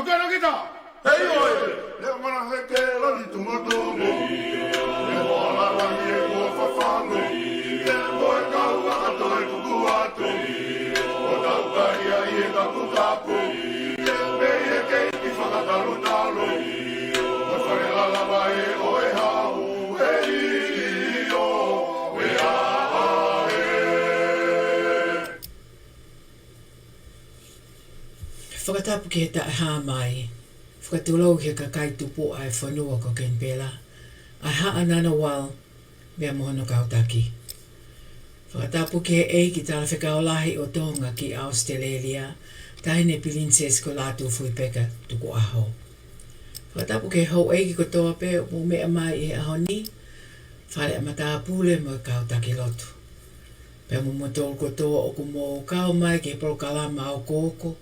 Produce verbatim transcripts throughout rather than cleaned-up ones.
Kanokita! Hei ʻoe! Leo mana heke lali tumotumo. Leo ala lahi e kuo fafangu. Ke moe kau aka toe kuku atu. ʻO tau kai ai e kaputapu. Ke mei e keiki fakatalutalu. ʻO fale lalava e ʻoe hau. Hei ʻio, ʻe ʻaʻahe. Fakatapu ki he taʻehāmai. Fakatulou ki he kakai tupuʻa e fonua ko Kenipela, ʻa e Haʻa Ngunnawal, pea mo hono kau taki. Fakatapu ki he ʻEiki Talafekau Lahi ʻo Tonga ki ʻAositelēlia, Taʻahine Pilinisesi ko Lātūfuipeka Tukuʻaho. Fakatapu ki he houʻeiki kotoa pē ʻoku mou meʻa mai ʻi he ʻaho ni, fale ʻa matāpule mo e kau taki lotu. Pea mo moutolu kotoa ʻoku mou kau mai ki he polokalama okooko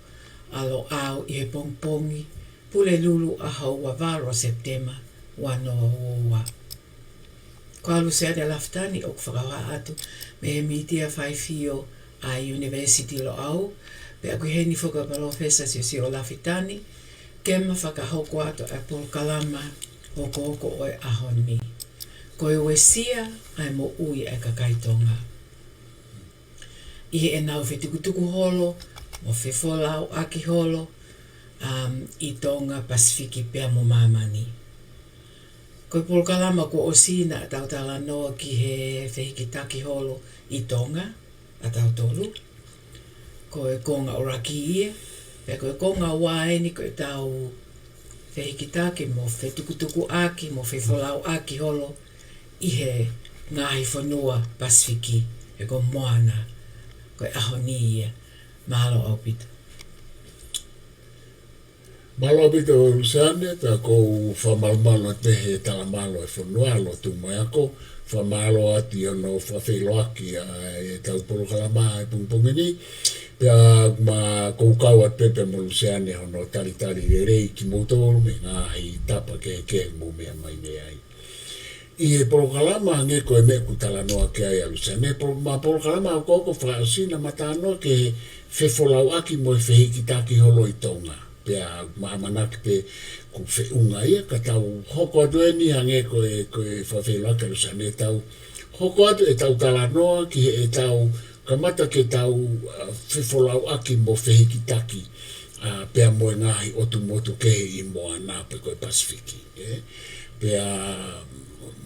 ʻa Loʻau ʻi he pongipongi Pulelulu ʻaho ua valu ʻo Sepitema ua noa ua ua. Ko au Luseane Lafitani ʻoku fakahā atu mei he Mītia Faifio ʻa e ʻUnivēsiti Loʻau, pea ʻoku ʻi heni foki ʻa Palōfesa Siosiua Lafitani, ke ma fakahoko atu ʻa e polokalama okooko ʻo e ʻaho ni. Ko e uesia ʻa e moʻui ʻa e kakai Tonga ʻi heʻenau fetukutuku holo, mo fefolauʻaki holo, um, ʻi Tonga, Pasifiki pea mo māmani. Ko e polokalama kuo ʻosi naʻa tau talanoa ki he fehikitaki holo ʻi Tonga, ʻa tautolu. Ko e konga ʻuluaki ia, pea ko e konga ua eni ko ʻetau fehikitaki mo fetukutukuʻaki, mo fefolauʻaki holo ʻi he ngaahi fonua Pasifiki, he ko Moana, ko e ʻaho ni ia. Mālō ʻaupito. Mālō ʻaupito Luseane, pea ʻoku ou fakamalumalu atu he talamalu e fonua, lotu mo e ako, fakamālō atu ʻi hono fakafeʻiloaki ʻa e tau polokalama ʻa e pongipongi ni, pea ma ʻoku ou kau atu pē pea mo Luseane hono talitali lelei kimoutolu mei he ngaahi tapa kehekehe ʻoku mou meʻa mai mei ai. ʻI he polokalama hangē ko e meʻa ʻoku talanoa ki ai ʻa Luseane, polo-, ma polokalama okooko fakaʻosi naʻa ma talanoa ki he fefolauʻaki mo e fehikitaki holo ʻi Tonga. Pea ma ʻamanaki pē ʻoku feʻunga ia, ka tau hoko atu eni hangē ko e, ko e fakafeʻiloaki ʻa Luseane, tau hoko atu ʻetau talanoa ki heʻetau kamata ke tau, ʻa, fefolauʻaki mo fehikitaki, ʻa, pea mo e ngaahi ʻotu motu kehe ʻi Moana pe ko e Pasifiki, ē? Pea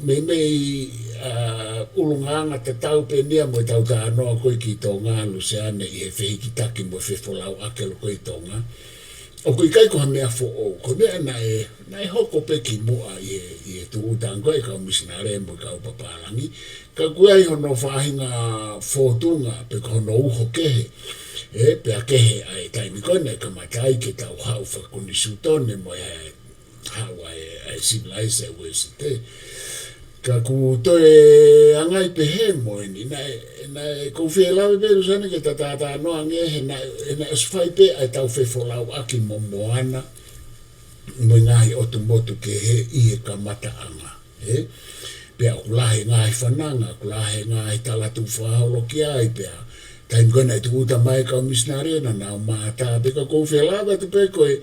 meimei, ʻa, ʻulungaanga tatau pē eni ia mo ʻetau talanoa ko ē ki Tonga, Luseane, ʻi he fehikitaki mo e fefolauʻaki holo ko ē ʻi Tonga. ʻOku ʻikai ko ha meʻa foʻou, ko e meʻa naʻe, naʻe hoko pē kimuʻa ʻi he, ʻi he tūʻuta ange ko ē ʻa e kau misinale mo e kau papālangi, ka ʻoku ʻi ai hono faʻahinga fōtunga pe ko hono uho kehe, ē, pea kehe ʻa e taimi ko ē naʻe kamata ai ke tau haʻu fakakonisitūtone mo e haʻu ʻa e, ʻa e sivilaise ʻa e Uēsite. Ka ʻoku toe anga ai pē he mo eni, naʻe, naʻe ʻoku ou fie lave pē Luseane ke ta talanoa ange he naʻe, he naʻe ʻosi fai pē ʻa ʻetau fefolauʻaki mo Moana, mo e ngaahi ʻotu motu kehe ʻi he kamataʻanga, ē? Pea ʻoku lahi e ngaahi fananga, ʻoku lahi e ngaahi tala tuʻu fakaholo ki ai, pea taimi ko ē naʻe tūʻuta mai e kau misinale naʻa nau mātā pē, ka ʻoku ou fie lave atu pē ko e,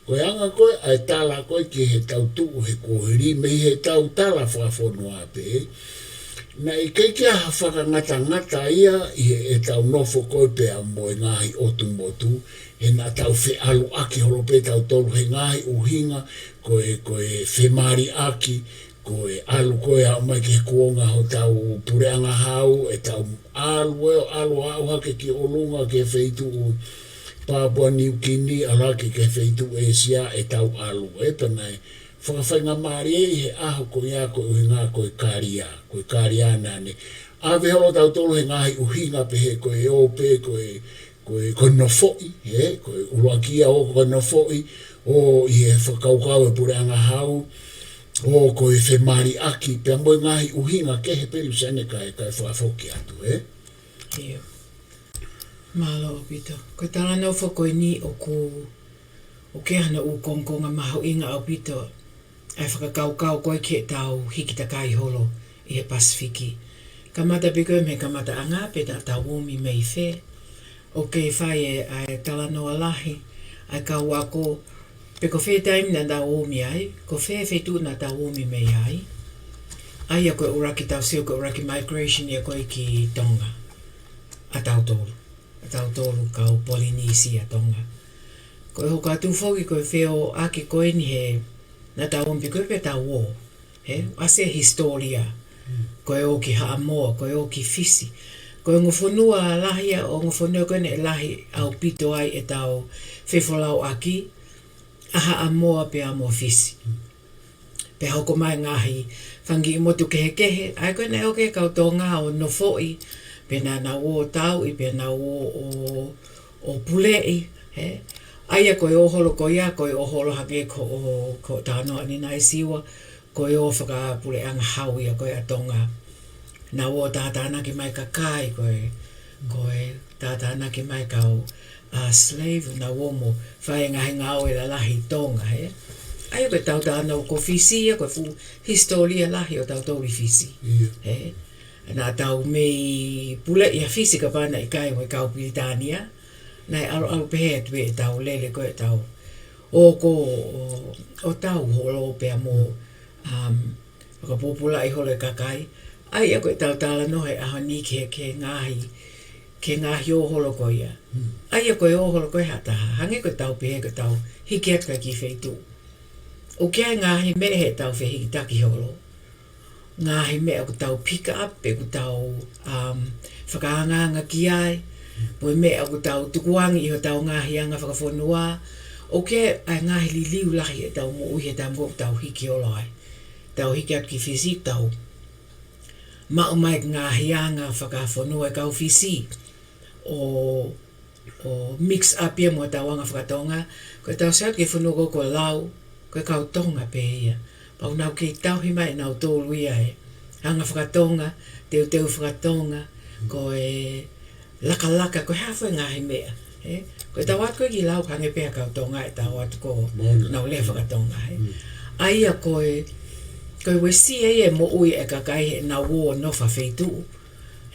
ko e anga ko ē ʻa e tala ko ē ki heʻetau tuʻu he kuohili mei heʻetau tala fakafonua pē. Naʻe ʻikai ke ʻi ai ha fakangatangata ia ʻi heʻetau nofo ko ē pea mo e ngaahi ʻotu motu, he naʻa tau feʻaluʻaki holo pē tautolu he ngaahi ʻuhinga, ko e, ko e femaliʻaki, ko e ʻalu ko ē ʻo aʻu mai ki he kuonga hotau puleʻanga hau, ʻetau ʻalu ē, ʻo ʻalu ʻo aʻu hake ki ʻolunga ki he feituʻu Papua Niukini, ʻalu hake ki he feituʻu ʻĒsia, ʻetau ʻalu ē, pea naʻe fakafaingamālie ʻi he ʻaho ko ia ko e ʻuhinga ko e kalia, ko e kalia naʻa ne ʻave holo tautolu he ngaahi ʻuhinga pehē ko e ō pē, ko e, ko e, ko e nofoʻi, ē, ko e ʻuluaki ia ʻo ko e nofoʻi, ʻo ʻi he fakakaukau e puleʻanga hau, ʻo ko e femaliʻaki, pea mo e ngaahi ʻuhinga kehe pē Luseane kae, kae fakafoki atu, ē? ʻIo. Mālō ʻaupito. Ko e talanoa foki ko eni ʻoku, ʻoku ʻi ai hano ʻū kongokonga mahuʻinga ʻaupito ʻa e fakakaukau ko ē ki heʻetau hikitakai holo ʻi he Pasifiki. Kamata pē ko ē mei he kamataʻanga pe naʻa tau ō mai mei fē. ʻOku kei fai e, ʻa e talanoa lahi ʻa e kau ako Pe ko fē taimi naʻa tau ōmi ai, ko fē feituʻu naʻa tau ōmi mei ai. ʻA ia ko e ʻuluaki tau sio ko e ʻuluaki migration ia ko ē ki Tonga. ʻA tautolu. ʻA tautolu kau Polinisia Tonga. Ko e hoko atu foki ko e feoʻaki ko eni he naʻa tau ōmi pē ko ē pea tau ō. He, ʻasi e hisitōlia. Ko e ō ki Haʻamoa, ko e ō ki Fisi. Ko e ongo fonua lahi ia, ongo fonua ko eni ʻe lahi ʻaupito ai ʻetau fefolauʻaki, ʻa Haʻamoa pea mo Fisi. Pea hoko mai ngaahi fanga kiʻi motu kehekehe, ʻa ia ko ē naʻe ō ki ai e kau Tonga ʻo nofoʻi, pea naʻa nau ō tauʻi, pea nau ō, ō, ō puleʻi, he. ʻA ia ko e ō holo ko ia, ko e ō holo hangē ko ʻo, ko e talanoa ʻanenai Siua, ko e ō fakapuleʻanga hau ia ko ē ʻa Tonga. Nau ō tātānaki mai kakai ko ē, ko e tātānaki mai kau, ʻa, slave, nau ō mo fai e ngaahi ngāue lalahi ʻi Tonga, he. ʻA ia ko ʻetau talanoa ko Fisi ia, ko e fuʻu hisitōlia lahi ʻo tautolu ʻi Fisi. ʻIo. He. Naʻa tau mei puleʻi ʻa Fisi kapau naʻe ʻikai mo e kau Pilitānia. Naʻe ʻalu, ʻalu pehē atu pē ʻetau lele ko ē ʻetau ō ko ē ʻo, ʻo tau holo pea mo, um, fakapōpulaʻi holo e kakai. ʻA ia ko ʻetau talanoa he ʻaho ni ki he, ki he ngaahi, ki he ngaahi ō holo ko ia. ʻA ia ko e ō holo ko ē ha taha. Hangē ko ʻetau pehē ko ʻetau hiki atu ki he kiʻi feituʻu. ʻOku ʻi ai e ngaahi meʻa heʻetau fehikitaki holo. Ngaahi meʻa ʻoku tau pick up, pe ʻoku tau, um, fakaangaanga ki ai, mo e meʻa ʻoku tau tukuange ʻi hotau ngaahi anga fakafonua, ʻoku ʻi ai e ngaahi liliu lahi ʻetau moʻui he taimi ko ē ʻoku tau hiki holo ai. Tau hiki atu ki Fisi, tau maʻu mai e ngaahi anga fakafonua ʻa e kau Fisi, ʻo ʻo mix up ia mo hotau anga fakatonga, ko ʻetau sio ki he fonua ko ē ko Lau, ko e kau Tonga pē ia. Pea ʻoku nau kei tauhi mai ʻe nautolu ia e anga fakatonga, teuteu fakatonga, ko e lakalaka, ko e hā fua e ngaahi meʻa. He? Ko ʻetau ō atu ko ē ki Lau hangē pē ha kau Tonga ʻetau ō atu ko ē nau lea fakatonga. He? ʻA ia ko e, ko e uesia ia e moʻui e kakai heʻenau ō ʻo nofo ha feituʻu.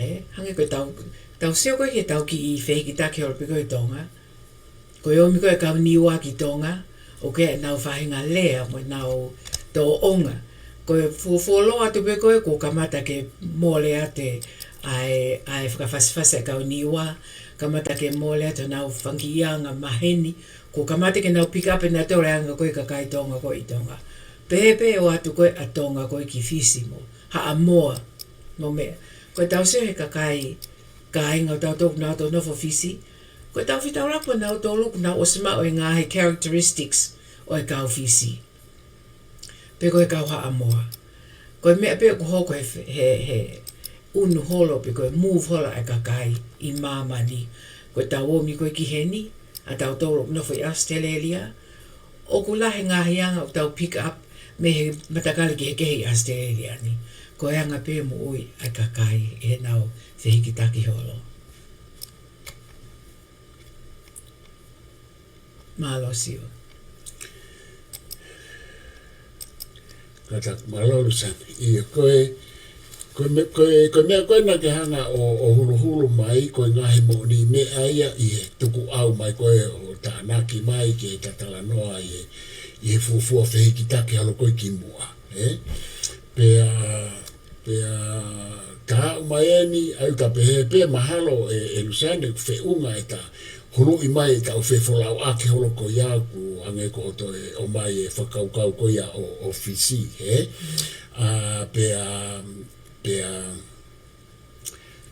He? Hangē ko ʻetau, tau sio ko ē ki heʻetau kiʻi fehikitaki holo pē ko ē ʻi Tonga. Ko e ōmi ko ē e kau Niua ki Tonga, ʻoku ʻi ai ʻenau faʻahinga lea mo ʻenau tōʻonga. Ko e fuofuoloa atu pē ko ē kuo kamata ke mole atu e, ʻa e, ʻa e fakafasifasi e kau Niua, kamata ke mole atu ʻenau fanga kiʻi anga maheni, kuo kamata ke nau pick up ʻe nautolu e anga ko ē e kakai Tonga ko ē ʻi Tonga. Pehē pē ʻo ō atu ko ē ʻa Tonga ko ē ki Fisi mo Haʻamoa mo meʻa. Ko ʻetau sio he kakai kāinga ʻo tautolu naʻa nau nofo Fisi, ko ʻetau fetaulaki mo nautolu kuo nau ʻosi maʻu e ngaahi characteristics ʻo e kau Fisi. Pe ko e kau Haʻamoa. Ko e meʻa pē ʻoku hoko he, he, he ʻunu holo pe ko e move holo ʻa e kakai ʻi māmani. Ko ʻetau ōmi ko ē ki heni, ʻa tautolu ʻoku nofo ʻi ʻAositelēlia, ʻoku lahi e ngaahi anga ʻoku tau pick up mei he matakali kehekehe ʻi ʻAositelēlia ni. Ko e anga pē moʻui ʻa e kakai heʻenau fehikitaki holo. Mālō Siua. Kātaki, mālō Luseane. ʻIo, ko e, ko e me-, ko e, ko e meʻa ko ē naʻa ke hanga ʻo, ʻo huluhulu mai, ko e ngaahi moʻoniʻi meʻa ia ʻi he tukuʻau mai ko ē ʻo tānaki mai ki he talanoa ʻi he, ʻi he fuofua fehikitaki holo ko ē kimuʻa, ē? Pea, pea, ka haʻu mai eni, ʻa ia ʻoku ta pehē pē mahalo ē, ē Luseane, feʻunga ʻeta huluʻi mai ʻetau fefolauʻaki holo ko ia ʻoku hangē ko hoʻo toe ʻomai e fakakaukau ko ia ʻo, ʻo Fisi, ē? ʻA, pea, pea,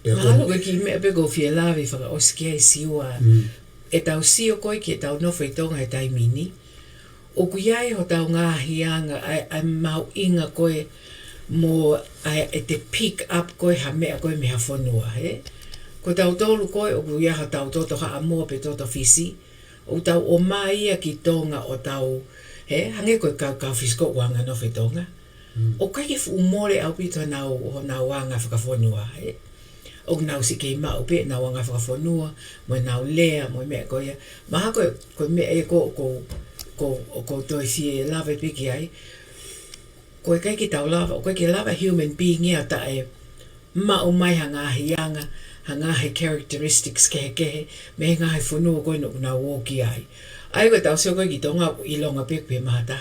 pea ko e Mahalo ko e kiʻi meʻa pē ʻoku ou fie lave fakaʻosi ki ai Siua. Mm. ʻEtau sio ko ē ki heʻetau nofo ʻi Tonga he taimi ni. ʻOku ʻi ai hotau ngaahi anga, ʻa e, ʻa e mahuʻinga ko ē mo, ʻa e, ʻete pick up ko ē ha meʻa ko ē mei ha fonua, ē? Ko tautolu ko ē, ʻoku ʻi ai hotau toto Haʻamoa pe toto Fisi. ʻOku tau ʻomai ia ki Tonga ʻo tau, ē? Hangē ko e kau, kau Fisi ko ē ʻoku nau nofo ʻi Tonga. Mm. ʻOku ʻikai ke fuʻu mole ʻaupito honau, honau anga fakafonua, ē? ʻOku nau siʻi kei maʻu pē ʻenau anga fakafonua, mo ʻenau lea, mo e meʻa ko ia. Mahalo ko e, ko e meʻa ia ko, ko, ko, ko e toe fie lave pē ki ai. ʻOku ʻikai ke tau lava, ʻoku ʻikai ke lava human being ia ʻo taʻe maʻu mai ha ngaahi anga, ha ngaahi characteristics kehekehe mei he ngaahi fonua ko ē ʻoku nau ō ki ai. ʻA ia ko ʻetau sio ko ē ki Tonga ʻoku ʻilonga pē pē mata.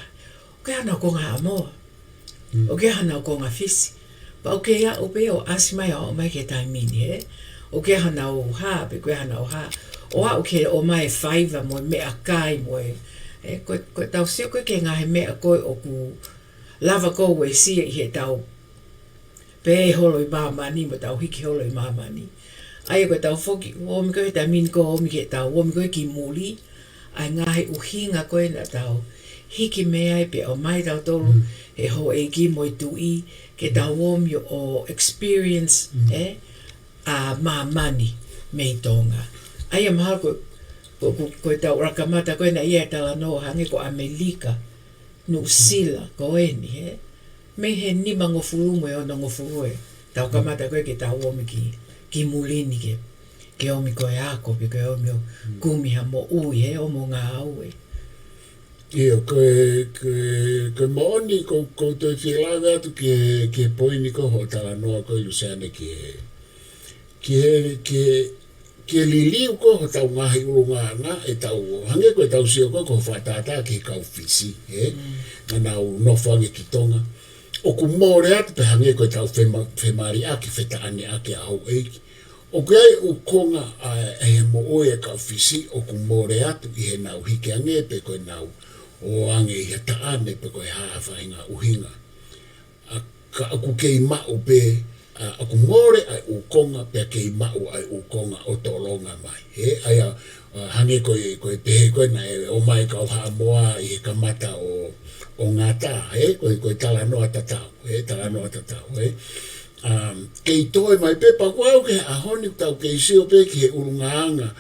ʻOku ʻi ai haʻanau konga Haʻamoa. ʻOku ʻi ai haʻanau konga Fisi. Pea ʻoku kei aʻu pē ʻo ʻasi mai ʻo aʻu mai ki he taimi ni, ē. ʻOku ʻi ai haʻanau hā, pe ʻoku ʻi ai haʻanau hā. ʻO aʻu ki he ʻomai e faiva mo e meʻakai mo e, ē, ko, ko ʻetau sio ko ē ki he ngaahi meʻa ko ē ʻoku lava ʻo uesia ʻi heʻetau pehē holo ʻi māmani mo ʻetau hiki holo ʻi māmani. ʻA ia ko ʻetau foki, ʻomi ko ē he taimi ni ko ē ʻomi ki heʻetau ʻomi ko ē ki muli, ʻa e ngaahi ʻuhinga ko ē naʻa tau hiki mei ai pea ʻomai tautolu he houʻeiki mo e tuʻi, ke tau ʻomi ʻo experience, ē, ʻa māmani mei Tonga. ʻA ia mahalo ko, ko, ko, ko ʻetau ʻuluaki kamata ko ē naʻe ʻi ai e talanoa hangē ko ʻAmelika, Nuʻusila, ko eni, ē. Mei he nimangofulu mo e onongofulu ē. Tau kamata ko ē ke tau ʻomi ki, ki muli ni ke, ke ʻomi ko e ako, pe ke ʻomi ʻo kumi ha moʻui, ē, ʻo mo ngāue. ʻIo, ko e, ko e, ko e moʻoni, ko, ko u toe fie lave atu ki he, ki he poini ko ē hoʻo talanoa ko ē Luseane ki he, ki he, ki he, ki he liliu ko ē hotau ngaahi ʻulungaanga ʻetau, hangē ko ʻetau sio ko ē ko e fakatātā ki he kau Fisi, ē? Naʻa nau nofo ange ki Tonga. ʻOku mole atu pē hangē ko ʻetau fema-, femaliʻaki, fetaʻaneʻaki ʻa houʻeiki. ʻOku ʻi ai e ʻū konga ʻa e, ʻa e moʻui ʻa e kau Fisi, ʻoku mole atu ʻi heʻenau hiki ange pe ko ʻenau ō ange ʻi ha taʻane pe ko e hā ha faʻahinga ʻuhinga. ʻA, ka ʻoku kei maʻu pē, ʻa, ʻoku mole ʻa e ʻū konga, pea kei maʻu ʻa e ʻū konga ʻo tolonga mai. Ē, ʻa ia, ʻa, hangē ko e, ko e pehē ko ē naʻe ō mai e kau Haʻamoa ʻi he kamata ʻo, ʻo ngata, ē, ko e, ko e talanoa tatau, ē, talanoa tatau, ē. Um, kei toe mai pē pea kuo aʻu ki he ʻaho ni ʻoku tau kei sio pē ki he ʻulungaanga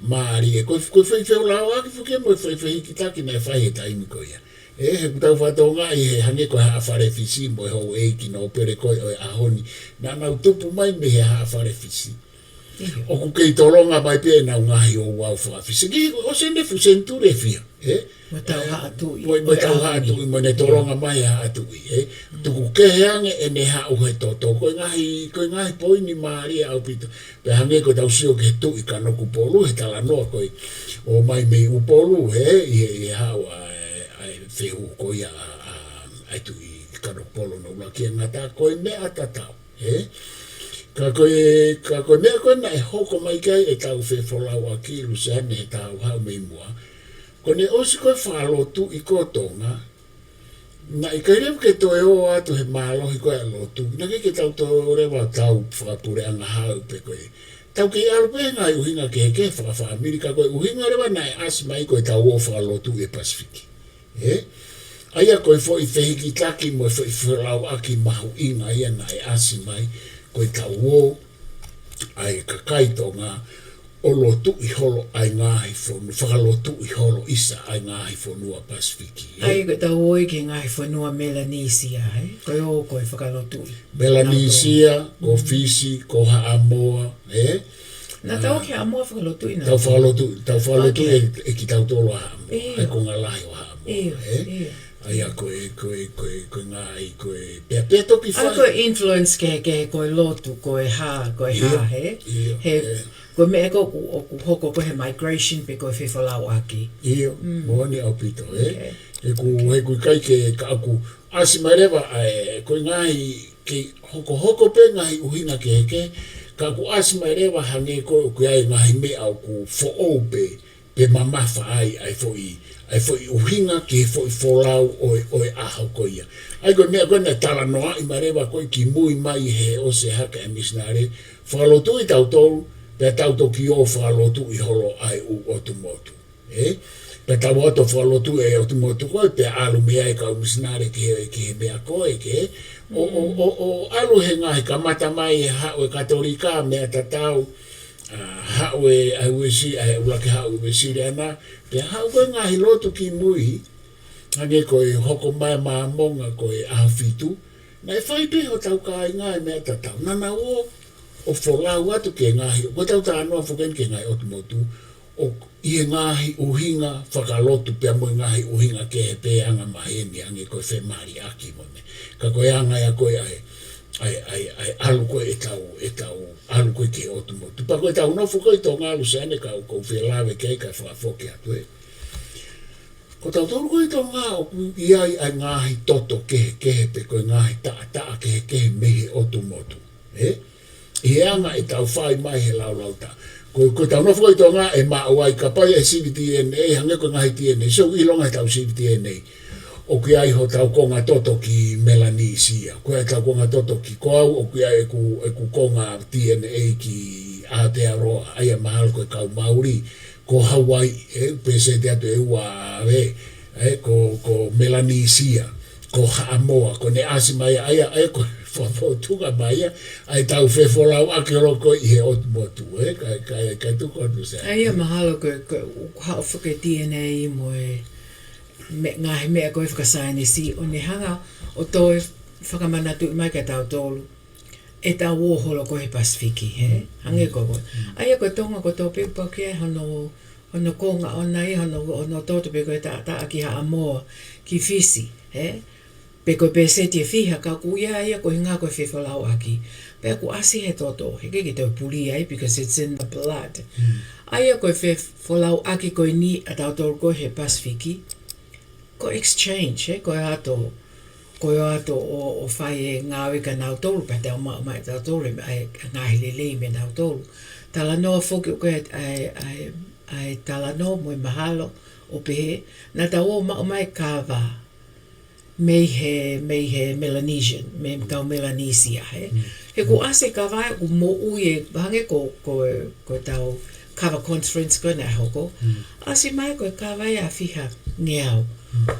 mālie. Ko e, ko e fai fefolauʻaki foki mo e fai fehikitaki naʻe fai he taimi ko ia. Ē, he ʻoku tau fakatokangaʻi he hangē ko e Haʻa Fale Fisi mo e houʻeiki nōpele ko ē ʻo e ʻaho ni. Naʻa nau tupu mai mei he Haʻa Fale Fisi. ʻIo. ʻOku kei tolonga mai pē ʻenau ngaahi ouau faka-Fisi. Ki, ʻosi ʻene fuʻu senituli ʻe fiha, ē? Mo ʻetau haʻa tuʻi. Mo, mo ʻetau haʻa tuʻi, mo ʻene tolonga mai e haʻa tuʻi, ē? Tuku kehe ange ʻene haʻu he toto. Ko e ngaahi, ko e ngaahi poini mālie ʻaupito. Pea hangē ko ʻetau sio ki he Tuʻi Kanokupolu, he talanoa ko ē ō mai mei ʻUpolu, ē, ʻi he, ʻi he haʻu ʻa e, ʻa e fehuhu ko ia ʻa, ʻa, ʻa e Tuʻi Kanokupolu naʻe ʻuluaki ngata, ko e meʻa tatau, ē? Ka ko e, ka ko e meʻa ko ē naʻe hoko mai ki ai ʻetau fefolauʻaki Luseane he taʻu haʻu mei muʻa. Ko ʻene ʻosi ko ē fakalotuʻi ko ē ʻo Tonga, naʻe ʻikai leva ke toe ō atu he mālohi ko ē ʻa e lotu. Naʻe ʻikai ke tau toe ō leva ʻo tau fakapuleʻanga haʻu pe ko ē. Tau kei ʻalu pē he ngaahi ʻuhinga kehekehe fakafāmili ka ko e ʻuhinga leva naʻe ʻasi mai ko ʻetau ō fakalotuʻi e Pasifiki. Ē? ʻA ia ko e foʻi fehikitaki mo e foʻi fefolauʻaki mahuʻinga ia naʻe ʻasi mai ko ʻetau ō ʻa e kakai Tonga ʻo lotuʻi holo ʻa e ngaahi fonu-, fakalotuʻi holo ʻisa ʻa e ngaahi fonua Pasifiki, ē? ʻA ia ko ʻetau ō ia ki he ngaahi fonua Melanisia, ē? Ko e ō ko e fakalotuʻi. Melanisia, ko Fisi, ko Haʻamoa, ē? Naʻa tau ō ki Haʻamoa fakalotuʻi naʻa tau fakalotuʻi, tau fakalotuʻi ʻe, ʻe kitautolu ʻa Haʻamoa, ʻa e konga lahi ʻo Haʻamoa, ē? ʻA ia ko e, ko e, ko e, ko e ngaahi, ko e, pea, pea toki fai. ʻA ia ko e influence kehekehe, ko e lotu, ko e hā, ko e hā, ē? He, ko e meʻa ko ē ʻoku, ʻoku hoko ko ē he migration pe ko e fefolauʻaki. ʻIo, moʻoni ʻaupito, ē? He ʻoku, he ʻoku ʻikai ke, ka ʻoku ʻasi mai leva, ʻa e, ko e ngaahi, kei hokohoko pē ngaahi ʻuhinga kehekehe, ka ʻoku ʻasi mai leva hangē ko ē ʻoku ʻi ai e ngaahi meʻa ʻoku foʻou pē, pe mamafa ai, ʻa e foʻi, ʻa e foʻi ʻuhinga ki he foʻi folau ʻo e, ʻo e ʻaho ko ia. ʻA ia ko e meʻa ko ē naʻe talanoaʻi mai leva ko ē ki mui mai he ʻosi e hake ʻa e misinale, fakalotuʻi tautolu, pea tau toki ō fakalotuʻi holo ʻa e ʻū ʻotu motu. Ē? Pea tau ō atu fakalotuʻi e ʻotu motu ko ē, pea ʻalu mei ai e kau misinale ki he, ki he meʻa ko ē, ke, ʻo, ʻo, ʻo, ʻo ʻalu he ngaahi kamata mai e haʻu e Katolika, meʻa tatau, ʻa, haʻu e, ʻa e Uesi-, ʻa e ʻuluaki haʻu e Uesiliana, pea haʻu ko ē ngaahi lotu ki mui, hangē ko e hoko mai Māmonga ko e ʻAho Fitu, naʻe fai pē hotau kāinga e meʻa tatau. Naʻa nau ō ʻo folau atu ki he ngaahi, ko ʻetau talanoa foki eni ki he ngaahi ʻotu motu, ʻo ʻi he ngaahi ʻuhinga fakalotu pea mo e ngaahi ʻuhinga kehe pē anga maheni ange ko e femaliʻaki mo e meʻa. Ka ko e anga ia ko ē ʻa e, ʻa e, ʻa e, ʻa e ʻalu ko ē ʻetau, ʻetau ʻalu ko ē ki he ʻotu motu. Pea ko ʻetau nofo ko ē ʻi Tonga, Luseane, ka u, ka u fie lave ki ai kae fakafoki atu ē. Ko tautolu ko ē ʻi Tonga ʻoku ʻi ai ʻa e ngaahi toto kehekehe pe ko e ngaahi taʻataʻa kehekehe mei he ʻotu motu. Ē? ʻI he anga ʻetau fai mai he laulautaʻa. Ko, ko ʻetau nofo ko ē ʻi Tonga ʻe maʻu ai kapau ʻe sivi DNA, hangē ko e ngaahi DNA. So, ʻilonga ʻetau sivi DNA. ʻOku ʻi ai hotau konga toto ki Melanisia. ʻOku ʻi ai hotau konga toto ki, ko au, ʻoku ʻi ai ʻeku, ʻeku konga DNA ki Aotearoa, ʻa ia mahalo ko e kau Mauli, ko Hawaii, ē, pēseti atu ʻe ua, ē, ē, ko, ko Melanisia, ko Haʻamoa, ko ʻene ʻasi mai ʻa ia, ē, ko e fakafotunga mai ia, ʻa ʻetau fefolauʻaki holo ko ē ʻi he ʻotu motu, ē, kae, kae, kae tuku atu Luseane. ʻA ia mahalo ko e, ko e, ʻoku haʻu foki e DNA mo e, me-, ngaahi meʻa ko ē fakasaienisi, ʻo ne hanga ʻo toe fakamanatuʻi mai kia tautolu ʻetau ō holo ko ē he Pasifiki, hē? Hangē ko ē. ʻA ia ko Tonga kotoa pē ʻoku pau ke ʻi ai hono, hono konga ʻoʻona ia, hono, hono toto pe ko e taʻataʻa ki Haʻamoa, ki Fisi, hē? Pe ko e pēseti ʻe fiha, ka ʻoku ʻi ai ia koeʻuhinga ko e fefolauʻaki. Pea ʻoku ʻasi he toto, heʻikai ke toe puli ai, because it's in the blood. ʻA ia ko e fefolauʻaki ko eni ʻa tautolu ko ē he Pasifiki, ko e exchange, ē, ko e ʻalu atu, ko e ʻalu atu ʻo, ʻo fai e ngāue kia nautolu, pea tau maʻu mai tautolu, ʻa e, ʻa e ngaahi lelei meiate nautolu. Talanoa foki ko ē, ʻa e, ʻa e, ʻa e talanoa mo e mahalo, ʻo pehē, naʻa tau ō ʻo maʻu mai e kava mei he, mei he Melanesian, mei he kau Melanisia, hē? He kuo ʻasi e kava ʻoku moʻui ē, hangē ko, ko, ko ʻetau kava conference ko ē naʻe hoko. ʻAsi mai ko e kava ia ʻe fiha ngeau.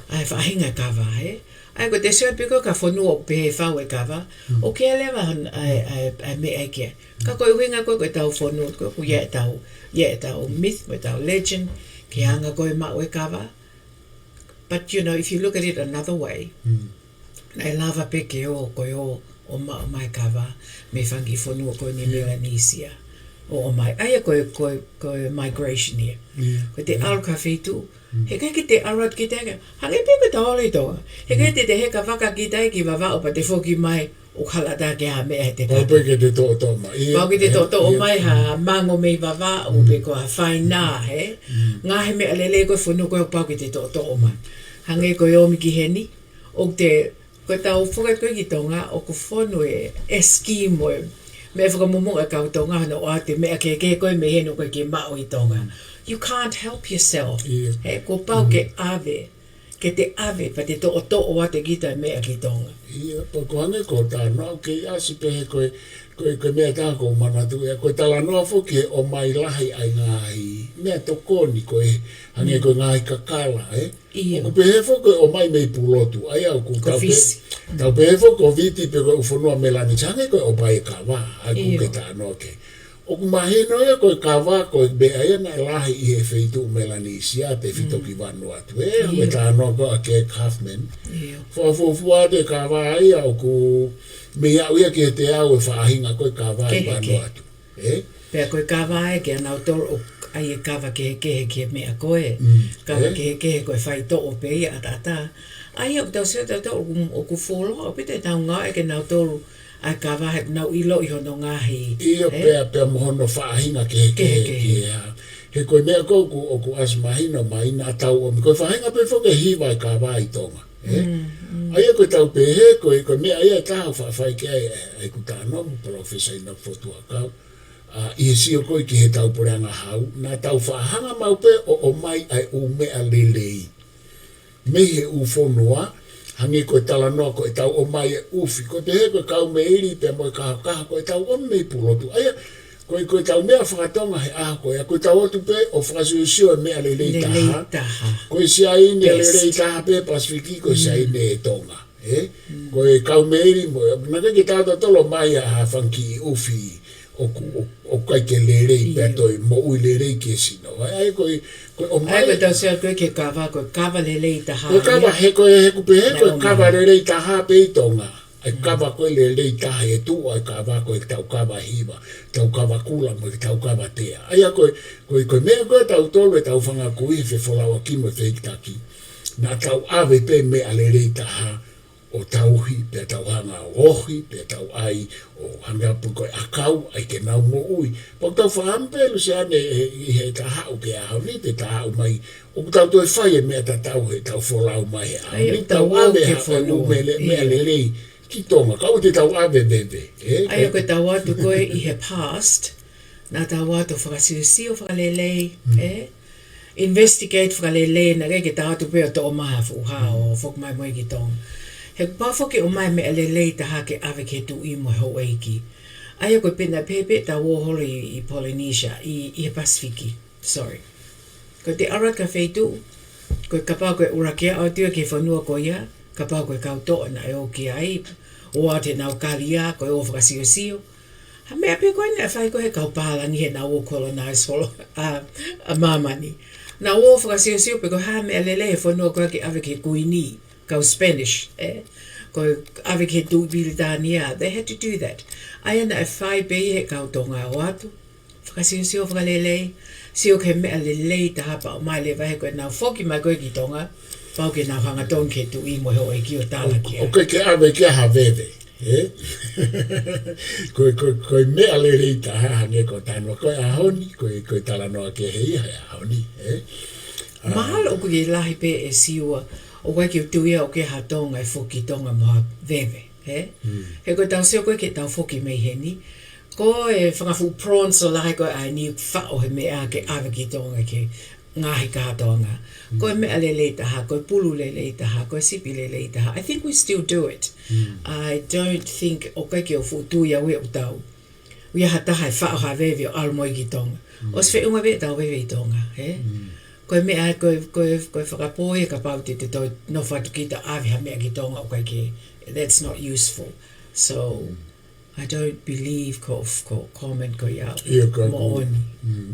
ʻA e faʻahinga kava, hē? ʻA ia ko e te sio pē ko ē ki ha fonua ʻoku pehē fau e kava, ʻoku ʻi ai leva hon-, ʻa e, ʻa e, ʻa e meʻa ia ki ai. Ka ko e ʻuhinga ko ē, ko ʻetau fonua, ko ē ʻoku ʻi ai ʻetau, ʻi ai ʻetau myth, mo ʻetau legend, ki he anga ko ē e maʻu e kava. But, you know, if you look at it another way, naʻe lava pē ke ō, ko e ō, ʻo maʻu mai e kava, mei he fanga kiʻi fonua ko eni Melanisia. ʻO, ʻomai, ʻa ia ko e, ko e, ko e migration ia. Ko e te ʻalu ki ha feituʻu, heʻikai ke te ʻalu atu kita ke, hangē pē ko ʻetau ʻalu ʻi Tonga. Heʻikai te te heka vaka kita ki Vavaʻu pea te foki mai, ʻoku hala atu ke ʻi ai ha meʻa he te pau pē ke te toʻotoʻo mai. Pau ke te toʻotoʻo mai ha mango mei Vavaʻu pe ko ha faina, hē? Ngaahi meʻa lelei ko ē fonua ko ē pau ke te toʻotoʻo mai. Hangē ko e ō mai ki heni, ʻoku te, ko ʻetau foki atu ko ē ki Tonga, ʻoku fonu e, e scheme ʻo e meʻa fakamumunga ʻa e kau Tonga, hono ʻoatu e meʻa kehekehe ko ē mei heni ʻoku ʻikai ke maʻu ʻi Tonga. You can't help yourself. Hē, kuo pau ke ʻave, ke te ʻave, pea te toʻotoʻo atu kita e meʻa ki Tonga. ʻIo, pea ko e hangē ko e talanoa ʻoku kei ʻasi pē he ko e, ko e, ko e meʻa ʻe taha ʻoku ou manatuʻi, ko e talanoa foki he ʻomai lahi ʻa e ngaahi meʻatokoni ko ē, hangē ko e ngaahi kakala, ē? ʻOku pehē foki ko e ʻomai mei Pulotu, ʻa ia ʻoku tau pehē, tau pehē foki ko Viti pe ko e ʻū fonua Melanisia, hangē ko e ʻomai e kava, ʻa ia ʻoku ke talanoa ki ai. ʻOku mahino ia ko e kava ko e meʻa ia naʻe lahi ʻi he feituʻu Melanisia, tefito ki Vanuatu. ʻE, ʻa e talanoa ko ē ʻa Gerd Kaufmann. Fakafuofua atu e kava ia ʻoku mei aʻu ia ki he teau e faʻahinga ko e kava ʻi Vanuatu. Pea ko e kava ē kia nautolu ʻoku ʻai e kava kehekehe ki he meʻa ko ē. Kava kehekehe ko e faitoʻo pē ia ʻataʻatā. ʻA ia ʻoku tau sio tautolu ʻoku, ʻoku fuoloa ʻaupito ʻetau ngāue kia nautolu ʻa e kava he ʻoku nau ʻiloʻi hono ngaahi. ʻIo, pea, pea mo hono faʻahinga kehekehe ki he hā. He ko e meʻa ko ē ʻoku, ʻoku ʻasi mahino mai naʻa tau ʻomi. Ko e faʻahinga pē foki e hiva e kava ʻi Tonga. ʻA ia ko ʻetau pehē, ko e, ko e meʻa ia ʻe taha ʻoku faʻa fai ki ai ʻa ʻeku talanoa mo Professor ʻInoke Fotu Huʻakau. ʻA, ʻi he sio ko ē ki heʻetau puleʻanga hau, naʻa tau faʻa hanga maʻu pē ʻo, ʻomai ʻa e ʻū meʻa lelei mei he ʻū fonua, hangē ko e talanoa ko ʻetau ʻomai e ʻufi, ko e pehē ko e kaumeʻili pea mo e kahokaho ko ʻetau ʻomi mei Pulotu. ʻA ia, ko e, ko ʻetau meʻa faka-Tonga he ʻaho ko ia, ko ʻetau ʻoatu pē ʻo fakasiosio e meʻa lelei taha. Ko e Siaine lelei taha pē Pasifiki, ko e Siaine ʻe Tonga. Ē? Ko e kaumeʻili mo, naʻe ʻikai ke tau tautolo mai ʻa ha fanga kiʻi ʻufi ʻoku, ʻo, ʻoku ʻikai ke lelei pea toe moʻui lelei ki he sino. ʻA ia ko e, ko e ʻomai. ʻA ia ko ʻetau sio ko ē ki he kava, ko e kava lelei taha. Ko e kava, he ko e, he ʻoku pehē ko e kava lelei taha pē ʻi Tonga. ʻA e kava ko ē lelei taha ʻe tuʻu ʻa e kava ko ʻetau kava hiva, tau kava kula mo ʻetau kava tea. ʻA ia ko e, ko e, ko e meʻa ko ē ʻa tautolu ʻetau fanga kui he fefolauʻaki mo e feitaki. Naʻa tau ʻave pē meʻa lelei taha. ʻo tauhi, pea tau hanga ʻo ohi, pea tau ʻai ʻo hanga pē ko e ʻakau, ʻai ke nau moʻui. Pea ʻoku tau fakaʻamu pē Luseane ʻi he, ʻi he ta haʻu ki he ʻaho ni, te ta haʻu mai, ʻoku tau toe fai e meʻa tatau he tau folau mai he ʻaho ni, ʻoku tau ʻave ha ʻū meʻa lelei ki Tonga, kae ʻoua te tau ʻave veve, ē? ʻA ia ko e tau atu ko ē ʻi he past, naʻa tau atu fakasiosio fakalelei, ē? Investigate fakalelei, naʻe ʻikai ke tau atu pē ʻo toʻo mai ha fuʻu hā ʻo foki mai mo ia ki Tonga. He kuo pau foki ʻo ʻomai meʻa lelei taha ke ʻave ki he tuʻi mo e houʻeiki. ʻA ia ko e pena pēpē tau ō holo ʻi, ʻi Polynesia, ʻi, ʻi he Pasifiki. Sorry. Ko e te ʻalu atu ki ha feituʻu, ko e kapau ko e ʻuluaki aʻu atu ia ki he fonua ko ia, kapau ko e kau toʻo naʻe ō ki ai, ʻo ʻave ʻenau kalia, ko e ō fakasiosio. Ha meʻa pē ko ē naʻe fai ko ē he kau pālangi heʻenau ō colonize holo ʻa, ʻa māmani. Nau ō fakasiosio pe ko e hā e meʻa lelei he fonua ko ē ke ʻave ki he kuini, kau Spanish, ē? Ko e ʻave ki he tuʻi Pilitānia, they had to do that. ʻA ia naʻe fai pē ia he kau Tonga ʻo atu fakasiosio fakalelei, sio ki he meʻa lelei taha pea ʻomai leva he ko ʻenau foki mai ko ē ki Tonga, pau ke nau hangatonu ki he tuʻi mo e houʻeiki ʻo tala ki ai. ʻOku ʻikai ke ʻave ki ai ha veve, ē? Ko e, ko e, ko e meʻa lelei taha hangē ko e talanoa ko ē he ʻaho ni, ko e, ko e talanoa kehe ia he ʻaho ni, ē? Mahalo ʻoku ʻi ai e lahi pē ʻe Siua, ʻoku ʻikai ke u tui au ʻoku ʻi ai ha Tonga ʻe foki ki Tonga mo ha veve, ē? He ko e tau sio ko ē ke tau foki mei heni, ko e fanga fuʻu prawns ʻo lahi ko ē ʻa eni faʻo he meʻa ke ʻave ki Tonga ki he ngaahi kātoanga. Ko e meʻa lelei taha, ko e pulu lelei taha, ko e sipi lelei taha. I think we still do it. I don't think, ʻoku ʻikai ke u fuʻu tui au he ʻoku tau ʻi ai ha taha ʻe faʻo ha veve ʻo ʻalu mo ia ki Tonga. ʻOsi feʻunga pē ʻetau veve ʻi Tonga, ē? Ko e meʻa, ko e, ko e, ko e fakapō ia kapau te te toe nofo atu kita ʻave ha meʻa ki Tonga ʻoku ʻikai ke, that's not useful. So, I don't believe ko, ko comment ko ia. ʻIo, ka ʻoku moʻoni.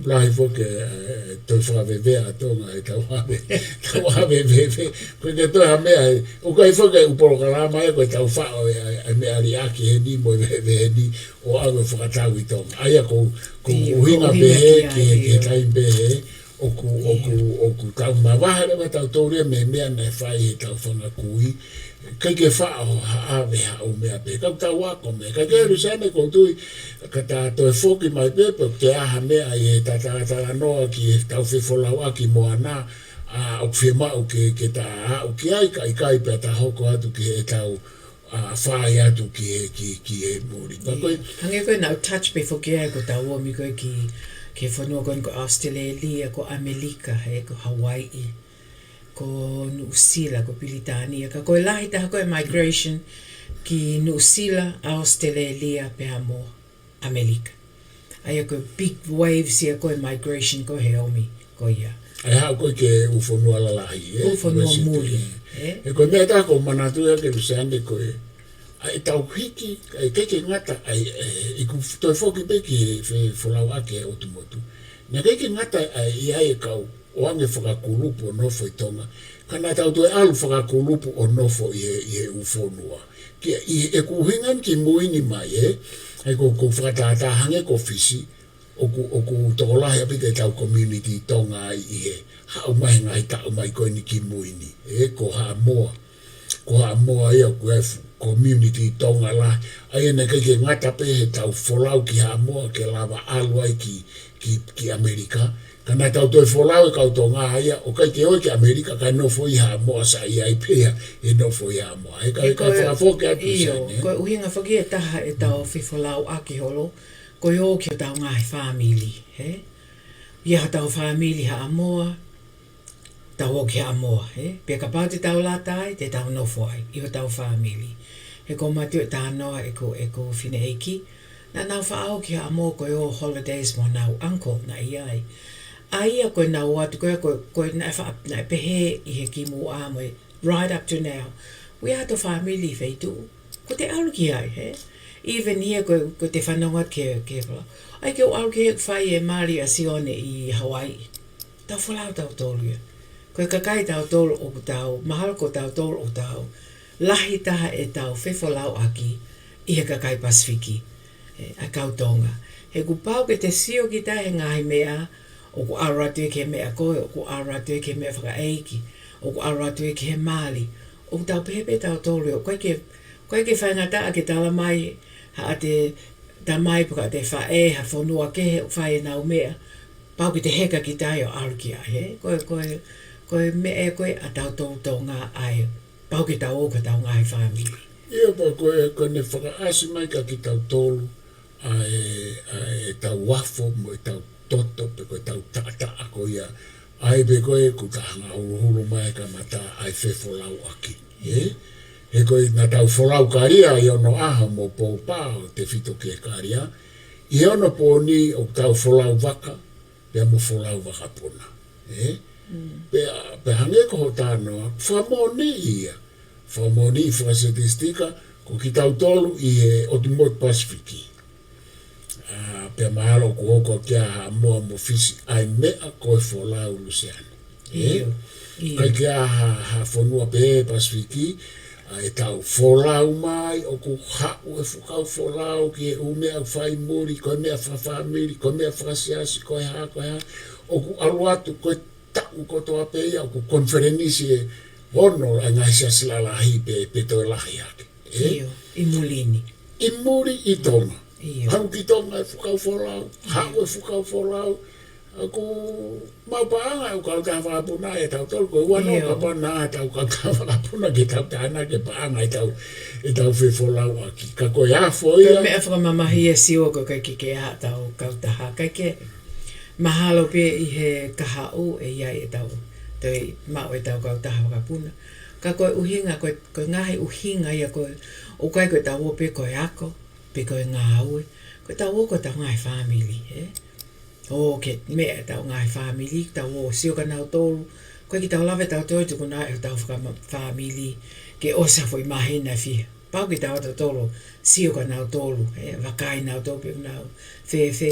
Lahi foki e, e, toe fakaveve ʻa Tonga ʻetau ʻave, tau ʻave veve. Ko e ke toe ha meʻa, ʻoku ʻikai foki e ʻū polokalama ia ko e tau faʻo e, e, e meʻa liʻaki heni mo e veve heni ʻo ʻave fakatau ʻi Tonga. ʻA ia ko, ko e ʻuhinga pē he, ki he, ki he taimi pē he, ʻoku, ʻoku, ʻoku tau mavahe leva tautolu ia mei he meʻa naʻe fai he tau fanga kui. ʻIkai ke faʻo ha ʻave ha ʻū meʻa pē. Ka ʻoku tau ako mei ai. Ka ke Luseane ʻoku ou tui, ka ta toe foki mai pē, pe ʻoku ʻi ai ha meʻa ʻi he ta talatalanoa ki he tau fefolauʻaki mo ana, ʻa, ʻoku fiemaʻu ke, ke ta aʻu ki ai, ka ʻikai pea ta hoko atu ki he tau ʻa, fai atu ki he, ki, ki he muli. Ka ko e hangē ko ē naʻa ku touch pē foki ai ko ʻetau ō mai ko ē ki, ki he fonua ko eni ko ʻAositelēlia, ko ʻAmelika, he ko Hawaiʻi, ko Nuʻusila, ko Pilitānia. Ka ko e lahi taha ko ē migration ki Nuʻusila, ʻAositelēlia, pea mo ʻAmelika. ʻA ia ko e big waves ia ko e migration ko ē he ō mai ko ia. ʻA ia haʻu ko ē ki he ʻū fonua lalahi, ē? ʻŪ fonua muli, ē? He ko e meʻa ʻe taha ʻoku ou manatu ia ke Luseane ko e, ʻa e tau hiki, ʻa e ʻikai ke ngata, ʻa e, ē, ʻi he ʻoku toe foki pē ki he fe-, folauʻaki ʻa e ʻotu motu. Naʻe ʻikai ke ngata ʻa e ʻi ai e kau ʻoange fakakulupu ʻo nofo ʻi Tonga. Ka naʻa tau toe ʻalu fakakulupu ʻo nofo ʻi he, ʻi he ʻū fonua. Ki, ʻi he ʻoku ʻuhinga ni ki mui ni mai, ē? ʻA ia ko, ʻoku fakatātā hangē ko Fisi, ʻoku, ʻoku tokolahi ʻaupito ʻetau community Tonga ʻi he haʻu mai he ngaahi taʻu mai ko eni ki mui ni. Ē, ko Haʻamoa. Ko Haʻamoa ia ʻoku ʻi ai e fuʻu community Tonga lahi. ʻA ia naʻe ʻikai ke ngata pē he tau folau ki Haʻamoa ke lava ʻalu ai ki, ki, ki ʻAmelika. Ka naʻa tau toe folau e kau Tonga ia, ʻoku ʻikai ke ō ki ʻAmelika, kae nofo ʻi Haʻamoa, sai ai pē ia ʻe nofo ʻi Haʻamoa. He ka, he ka ko e, fakafoki atu ʻio, Luseane, ē? Ko e ʻuhinga foki ʻe taha ʻetau fefolauʻaki holo, ko e ō ki hotau ngaahi fāmili, ē? ʻI ai hotau fāmili Haʻamoa, tau ō ki Haʻamoa, ē? Pea kapau te tau lata ai, te tau nofo ai, ʻi hotau fāmili. He ʻoku ou manatuʻi e talanoa ʻeku, ʻeku fineʻeiki, naʻa nau faʻa ō ki Haʻamoa ko e ō holidays mo honau uncle naʻe ʻi ai. ʻA ia ko ʻenau ō atu ko ē, ko, ko e naʻe faʻa, naʻe pehē ʻi he kimuʻa mo e right up to now. ʻOku ʻi ai hato fāmili ʻi he feituʻu, ʻoku te ʻalu ki ai, ē? Even here ko, ko ʻete fanongo atu ki he, ki he folau. ʻAi ke u ʻalu ki he fai e mali ʻa Sione ʻi Hawaiʻi. Tau folau tautolu ia. Ko e kakai tautolu ʻoku tau, mahalo ko tautolu ʻoku tau lahi taha ʻetau fefolauʻaki ʻi he kakai Pasifiki, ē, ʻa e kau Tonga. He kuo pau ke te sio kita he ngaahi meʻa, ʻoku ʻalu atu ia ki he meʻa ko ē, ʻoku ʻalu atu ia ki he meʻa fakaʻeiki, ʻoku ʻalu atu ia ki he mali, ʻOku tau pehē pē tautolu ʻoku ʻikai ke, ʻoku ʻikai ke faingataʻa ke tala mai haʻate tamai pe ko haʻate faʻē ha fonua kehe ʻoku fai ʻenau meʻa, pau ke te heka kita ai ʻo ʻalu ki ai, hē? Ko e, ko e, ko e meʻa ē ko ē ʻa tautolu Tonga ʻa e pau ke tau ō ki hotau ngaahi fāmili. ʻIo, pea ko e, ko ʻene fakaʻasi mai kia kitautolu ʻa e, ʻa ʻetau afo mo ʻetau toto pe ko ʻetau taʻataʻa ko ia. ʻA ia pē ko ē kuo ta hanga ʻo huluhulu mai e kamata ʻa e fefolauʻaki. Ē? He ko e naʻa tau folau kalia ʻi onoʻaho mo Poupa ʻo tefito ki he kalia. ʻI he onopōni ʻoku tau folau vaka, pea mo folau vakapuna. Ē? Mm. Pea, pea hangē ko hoʻo talanoa, fakamoʻoni ia. Fakamoʻoni fakasetistika, ko kitautolu ʻi he ʻOtu Motu Pasifiki. ʻA, pea mahalo ʻoku hoko kia Haʻamoa mo Fisi ʻa e meʻa ko e folau, Luseane. Ē? ʻIo, ʻio. ʻIkai ke ʻi ai ha, ha fonua pehē Pasifiki, ʻa ʻetau folau mai, ʻoku haʻu e fuʻu kau folau ki he ʻū meʻa ʻoku fai muli, ko e meʻa fakafāmili, ko e meʻa fakasiasi, ko e hā, ko e hā. ʻOku ʻalu atu, ko e taʻu kotoa pē ia, ʻoku konifelenisi ʻe ono ʻa e ngaahi siasi lalahi pe, pe toe lahi hake. Ē? ʻIo, ʻi muli ni. ʻI muli ʻi Tonga. ʻIo. Haʻu ki Tonga e fuʻu kau folau, haʻu e fuʻu kau folau. ʻOku mau paʻanga ʻa e kautaha vakapuna ʻe tautolu, ko e ua noa ʻIo. kapau naʻa tau kautaha vakapuna ke tau tānaki e paʻanga ʻetau, ʻetau fefolauʻaki. Ka ko e afo Ko e ia. meʻa fakamamahi e sio ko e ʻikai ke ʻi ai haʻatau kautaha, ʻikai ke mahalo pē ʻi he kahaʻu ʻe ʻi ai ʻetau, toe maʻu ʻetau kautaha vakapuna. Ka ko e ʻuhinga, ko e, ko e ngaahi ʻuhinga ia ko e, ʻoku ʻikai ko ʻetau ō pē ko e ako, pe ko e ngāue. Ko ʻetau ō ko ʻetau ngaahi fāmili, ē? ʻO ke meʻa ʻetau ngaahi fāmili, tau ō sio kia nautolu. ʻOku ʻikai ke tau lava ʻe tautolu ʻo tukunaʻi hotau fakama-, fāmili ke ʻosi ha foʻi māhina ʻe fiha. Pau ke tau ō tautolu ʻo sio kia nautolu, ē? Vakai nautolu pe ʻoku nau fēfē.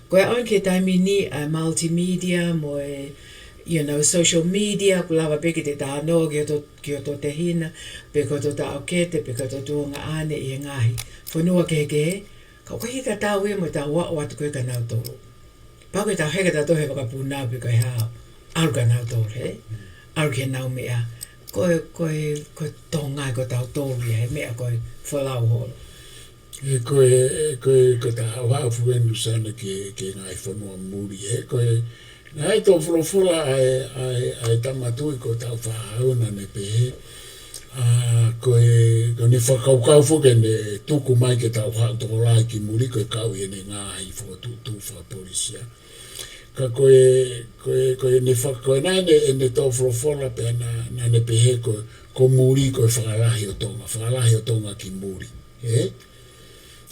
Ko e ʻaho ni ki he taimi ni ʻa e multimedia mo e, you know, social media, ʻoku lava pē ke te talanoa ki hoto, ki hoto tehina, pe ko hoto taʻokete, pe ko hoto tuongaʻane ʻi he ngaahi fonua kehekehe. Ka ʻoku ʻikai ke tatau ia mo ʻetau aʻu atu ko ē kia nautolu. Pau ke tau heka tautolu he vakapuna pe ko e hā, ʻalu kia nautolu, hē? ʻAlu ki heʻenau meʻa. Ko e, ko e, ko e Tonga ko tautolu ia, he meʻa ko e folau holo. Ē, ko e, ko e, ko e ta haʻu fueni Luseane ki he, ki he ngaahi fonua muli, ē, ko e, naʻe tō folofola ʻa e, ʻa e, ʻa e tama tuʻi ko Tāufaʻāhau naʻa ne pehē, ʻa, ko e, ko ʻene fakakaukau foki ʻene tuku mai ke tau haʻu tokolahi ki muli ko e kau ʻi heʻene ngaahi fokotuʻutuʻu fakapolisia. Ka ko e, ko e, ko ʻene fa-, ko e naʻe, ʻene, ʻene tō folofola pea naʻa, naʻa ne pehē ko, ko muli ko e fakalahi ʻo Tonga, fakalahi ʻo Tonga ki muli. Ē?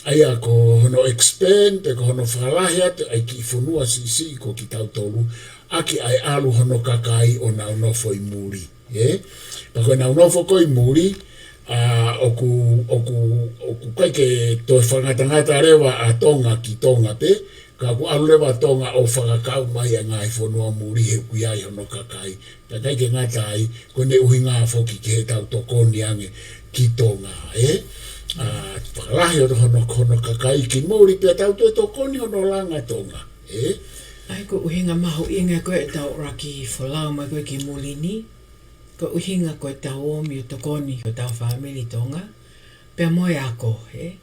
ʻA ia ko hono expand, pe ko hono fakalahi atu ʻa e kiʻi fonua siʻisiʻi ko kitautolu, ʻaki ʻa e ʻalu hono kakai ʻo nau nofo ʻi muli. Ē? Pea ko ʻenau nofo ko ē ʻi muli, ʻa, ʻoku, ʻoku, ʻoku ʻikai ke toe fakangatangata leva ʻa Tonga ki Tonga pē, ka ʻoku ʻalu leva Tonga ʻo fakakau mai ʻa e ngaahi fonua muli he ʻoku ʻi ai hono kakai. Pea ʻikai ke ngata ai, ko ʻene ʻuhinga foki ki heʻetau tokoni ange ki Tonga, ē? ʻA, fakalahi ʻo hono, hono kakai ki muli, pea tau toe tokoni hono langa Tonga, ē? ʻA ia ko e ʻuhinga mahuʻinga ko ē ʻetau ʻuluaki folau mai ko ē ki muli ni, ko e ʻuhinga ko ʻetau ōmi ʻo tokoni hotau fāmili Tonga, pea mo e ako, ē?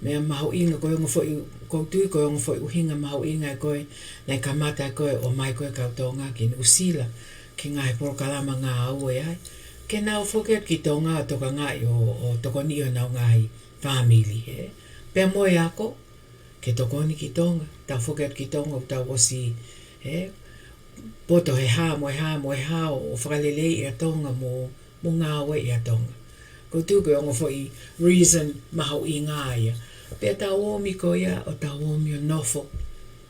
Meʻa mahuʻinga ko e ongo foʻi, ʻoku ou tui ko e ongo foʻi ʻuhinga mahuʻinga ko ē naʻe kamata ko ē ʻomai ko ē kau Tonga ki Nuʻusila, ki he ngaahi polokalama ngāue ai. Ke nau foki atu ki Tonga ʻo tokangaʻi ʻo, ʻo tokoniʻi honau ngaahi fāmili, ē? Pea mo e ako, ke tokoni ki Tonga, tau foki atu ki Tonga, ʻoku tau ʻosi, ē? Poto he hā, mo e hā, mo e hā, ʻo fakaleleiʻi ʻa Tonga mo, mo ngāueʻi ʻa Tonga. ʻOku ou tui ko e ongo foʻi reason mahuʻinga ia. Pea tau ōmi ko ia, ʻo tau ōmi ʻo nofo.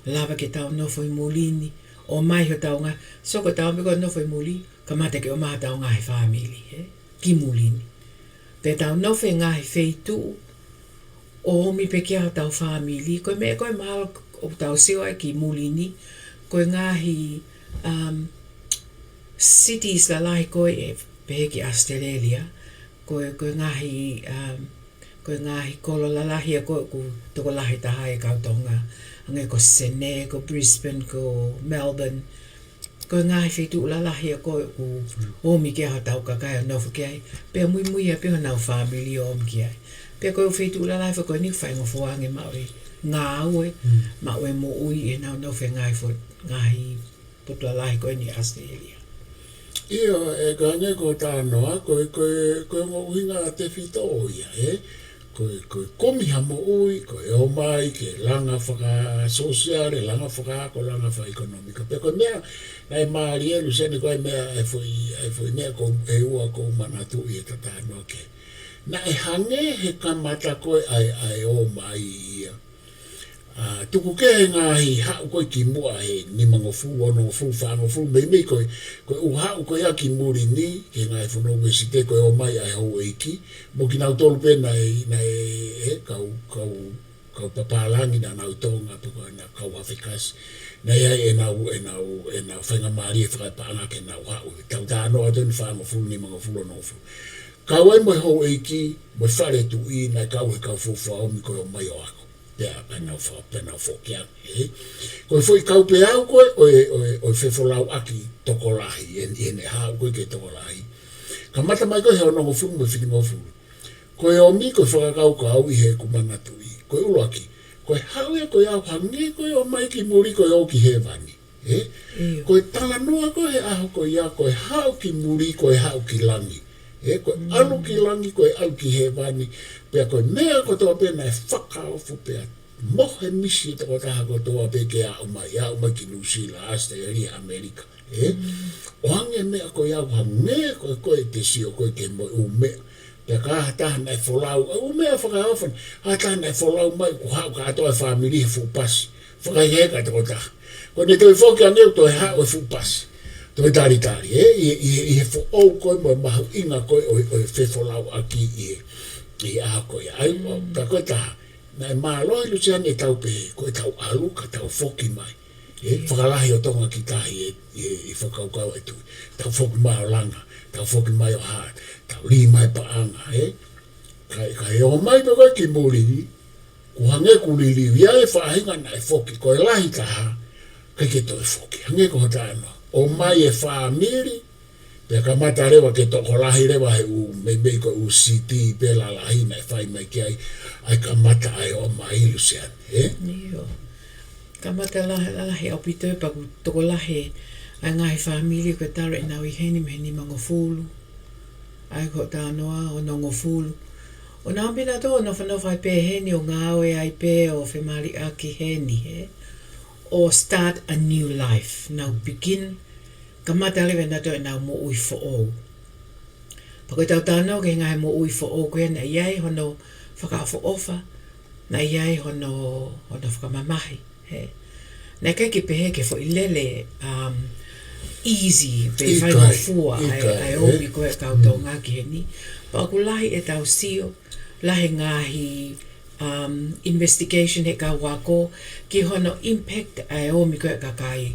Lava ke tau nofo ʻi muli ni, ʻomai hotau ngaahi, so ko ʻetau ōmi ko ē ʻo nofo ʻi muli, kamata ke ʻomai hotau ngaahi fāmili, ē? Ki muli ni. Pea tau nofo he ngaahi feituʻu, ʻo ōmi pē ki ai hotau fāmili, ko e meʻa ko ē mahalo ʻoku tau sio ai ki muli ni, ko e ngaahi, um, cities lalahi ko ē, pehē ki ʻAositelēlia, ko e, ko e ngaahi, um, ko e ngaahi kolo lalahi ia ko ē ʻoku tokolahi taha ai e kau Tonga, hangē ko Senē, ko Brisbane, ko Melbourne, ko e ngaahi feituʻu lalahi ia ko ē ʻoku ʻomi ki ai hotau kakai ʻo nofo ki ai. Pea muimui ia pē honau fāmili ʻo ʻomi ki ai. Pea ko e feituʻu lalahi foki ko eni ʻoku faingofua ange maʻu e ngāue, maʻu e moʻui ʻenau nofo he ngaahi fo-, ngaahi potu lalahi ko eni ʻAositelēlia. ʻIo, ʻe ka hangē ko e talanoa, ko e, ko e, ko e ongo ʻuhinga ʻa Tefito ia, ē? Ko e, ko e kumi ha moʻui, ko e ō mai ke langa fakasōsiale, langa fakaako, langa fakaʻekonōmika. Pea ko e meʻa, naʻe mālie Luseane ko e meʻa, ʻa e foʻi, ʻa e foʻi meʻa ko ē ʻe ua ʻoku ou manatuʻi ʻeta talanoa ki ai. Naʻe hangē he kamata ko ē ʻa e, ʻa e ō mai ia. ʻA, tuku kehe he ngaahi haʻu ko ē kimuʻa he nimangofulu, onongofulu, fāngofulu, meimei ko e, ko e ʻū haʻu ko ia ki muli ni, ki he ngaahi fonua Uēsite ko e ō mai ʻa e houʻeiki, mo kinautolu pē naʻe, naʻe, ē, kau, kau, kau papālangi naʻa nau ʻi Tonga, pe ko e naʻa kau Hafekasi. Naʻe ʻi ai ʻenau, ʻenau, ʻenau faingamālie fakapaʻanga ke nau haʻu. Tau talanoa atu eni fāngofulu, nimangofulu, onongofulu. Kau ai mo e houʻeiki, mo e fale tuʻi, naʻe kau he kau fuofua ʻomi ko e ō mai ʻo ako. Pea, pea nau fo-, pea nau foki ange, ē. Ko e foʻi kaupeau ko ē, ʻo e, ʻo e, ʻo e fefolauʻaki tokolahi, ʻi he, ʻi heʻene haʻu ko ē ke tokolahi. Kamata mai ko ē he onongofulu mo e fitungofulu. Ko e ʻomi, ko e fakakaukau ʻi heʻeku manatuʻi. Ko e ʻuluaki, ko e haʻu ia ko e ʻalu hangē ko e ō mai ki muli ko e ō ki hēvani. Ē? ʻIo. Ko e talanoa ko ē he ʻaho ko ia, ko e haʻu ki muli, ko e haʻu ki langi. Ē, ko e ʻalu ki langi, ko e ʻalu ki hēvani. Pea ko e meʻa kotoa pē naʻe fakaofo pea mohe misi e tokotaha kotoa pē ke aʻu mai, aʻu mai ki Nuʻusila, ʻAositelēlia, ʻAmelika. Ē? ʻO hangē meʻa ko ia ʻoku hangē ko e, ko e te sio ko ē ke mo e ʻū meʻa. Pea ka ha taha naʻe folau, ʻū meʻa fakaofo, ha taha naʻe folau mai, ko e haʻu kātoa e fāmili he fuʻu pasi. Fakaheka e tokotaha. Ko ʻene toe foki ange ʻo toe haʻu e fuʻu pasi. Toe talitali, ē, ʻi he, ʻi he, ʻi he foʻou ko ē mo e mahuʻinga ko ē ʻo e, ʻo e fefolauʻaki ʻi he, ʻi he ʻaho ko ia. ʻAi, ʻo, ka ko e taha. Naʻe mālohi Luseane ʻetau pehē, ko ʻetau ʻalu ka tau foki mai. Ē, fakalahi ʻo Tonga ki tahi ē, ē, ʻi he fakakaukau ʻa e tuʻi. Tau foki mai ʻo langa, tau foki mai ʻo hā, tau lī mai paʻanga, ē. Kae, kae ō mai pē ko ē ki muli, kuo hangē kuo liliu ia e faʻahinga naʻe foki, ko e lahi taha, ʻikai ke toe foki. Hangē ko e talanoa. ʻOmai e fāmili, pea kamata leva ke tokolahi leva he ʻū, meimei ko e ʻū siti pē lalahi naʻe fai mai ki ai, ʻa e kamata ʻa e ō mai Luseane, ē? ʻIo. Kamata lahi, lalahi ʻaupito ē pea kuo tokolahi ʻa e ngaahi fāmili ko e talu ʻenau ʻi heni mei he nimangofulu. ʻA ia ko e talanoa onongofulu. ʻO nau pina tō nofonofo ai pē heni ʻo ngāue ai pē ʻo femaliʻaki heni, ē? ʻO start a new life. Nau begin, kamata leva ʻenautolu ʻenau moʻui foʻou. Pea ko ʻetau talanoa ki he ngaahi moʻui foʻou ko ia naʻe ʻi ai hono fakaʻofoʻofa, naʻe ʻi ai hono, hono fakamamahi, ē. Naʻe ʻikai ke pehē ke foʻi lele, um, easy, pe faingofua, ʻikai, ʻa e, ʻikai, ʻa e ē? ʻOmi ko ē kau Tonga ki heni. Pea ʻoku lahi ʻetau sio, lahi e ngaahi, um, investigation he kau ako, ki hono impact ʻa e ʻomi ko ē kakai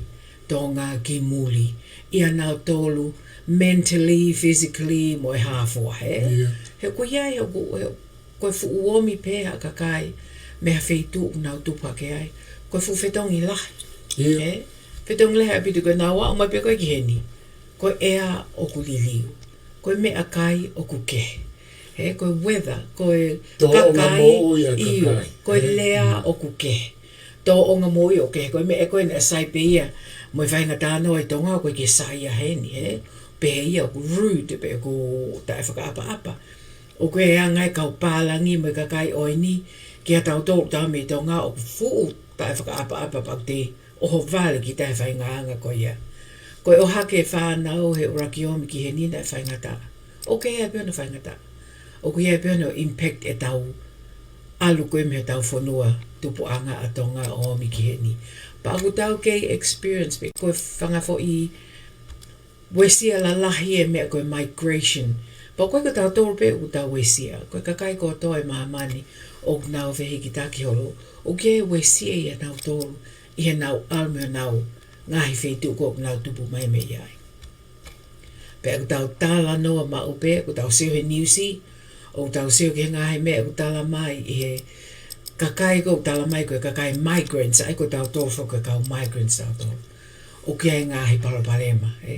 Tonga ki muli. ʻIa nautolu, mentally, physically, mo e hā fua, ē? ʻIo. He ʻoku ʻi ai, he ʻoku, he, ko e fuʻu ʻomi pē ha kakai, mei ha feituʻu ʻoku nau tupu hake ai. Ko e fuʻu fetongi lahi. ʻIo. Ē? Fetongi lahi ʻaupito ko ʻenau aʻu mai pē ko ē ki heni. Ko e ʻea ʻoku liliu. Ko e meʻakai ʻoku kehe. Ē, ko e weather, ko e Tōʻonga kakai, moʻui ʻa e ʻio, kakai. Ko e Ē? lea ʻoku kehe. Tōʻonga moʻui ʻoku kehe. Ko e meʻa ko ē naʻe sai pē ia mo e faʻahinga talanoa ʻi Tonga ʻoku ʻikai ke sai ia heni, ē? Pehē ia ʻoku rude, pe ʻoku taʻefakaʻapaʻapa. ʻOku ʻi ai e anga e kau pālangi mo e kakai ʻo eni, kia tautolu ʻoku tau mei Tonga ʻoku fuʻu taʻefakaʻapaʻapa pea ʻoku te ʻohovale kita he faʻahinga anga ko ia. Ko e ʻohake e fānau he ʻuluaki ʻomi ki heni naʻe faingataʻa. ʻOku ʻi ai pē hono faingataʻa. ʻOku ʻi ai pē hono impact ʻetau ʻalu ko ē mei heʻetau fonua tupuʻanga ʻa Tonga ʻo ʻomi ki heni. Pea ʻoku tau kei experience pē ko e fanga foʻi uesia lalahi e meʻa ko e migration. Pea ʻoku ʻikai ko tautolu pē ʻoku tau uesia. Ko e kakai kotoa ʻi māmani ʻoku nau fehikitaki holo. ʻOku kei uesia ʻia nautolu ʻi heʻenau ʻalu mei honau ngaahi feituʻu ko ē ʻoku nau tupu mai mei ai. Pea ʻoku tau talanoa maʻu pē, ʻoku tau sio he niusi, ʻoku tau sio ki he ngaahi meʻa ʻoku tala mai ʻe he kakai ko ē ʻoku tala mai ko e kakai migrants, ʻa ia ko tautolu foki ko e kau migrants tautolu. ʻoku ʻi ai e ngaahi palopalema, ē?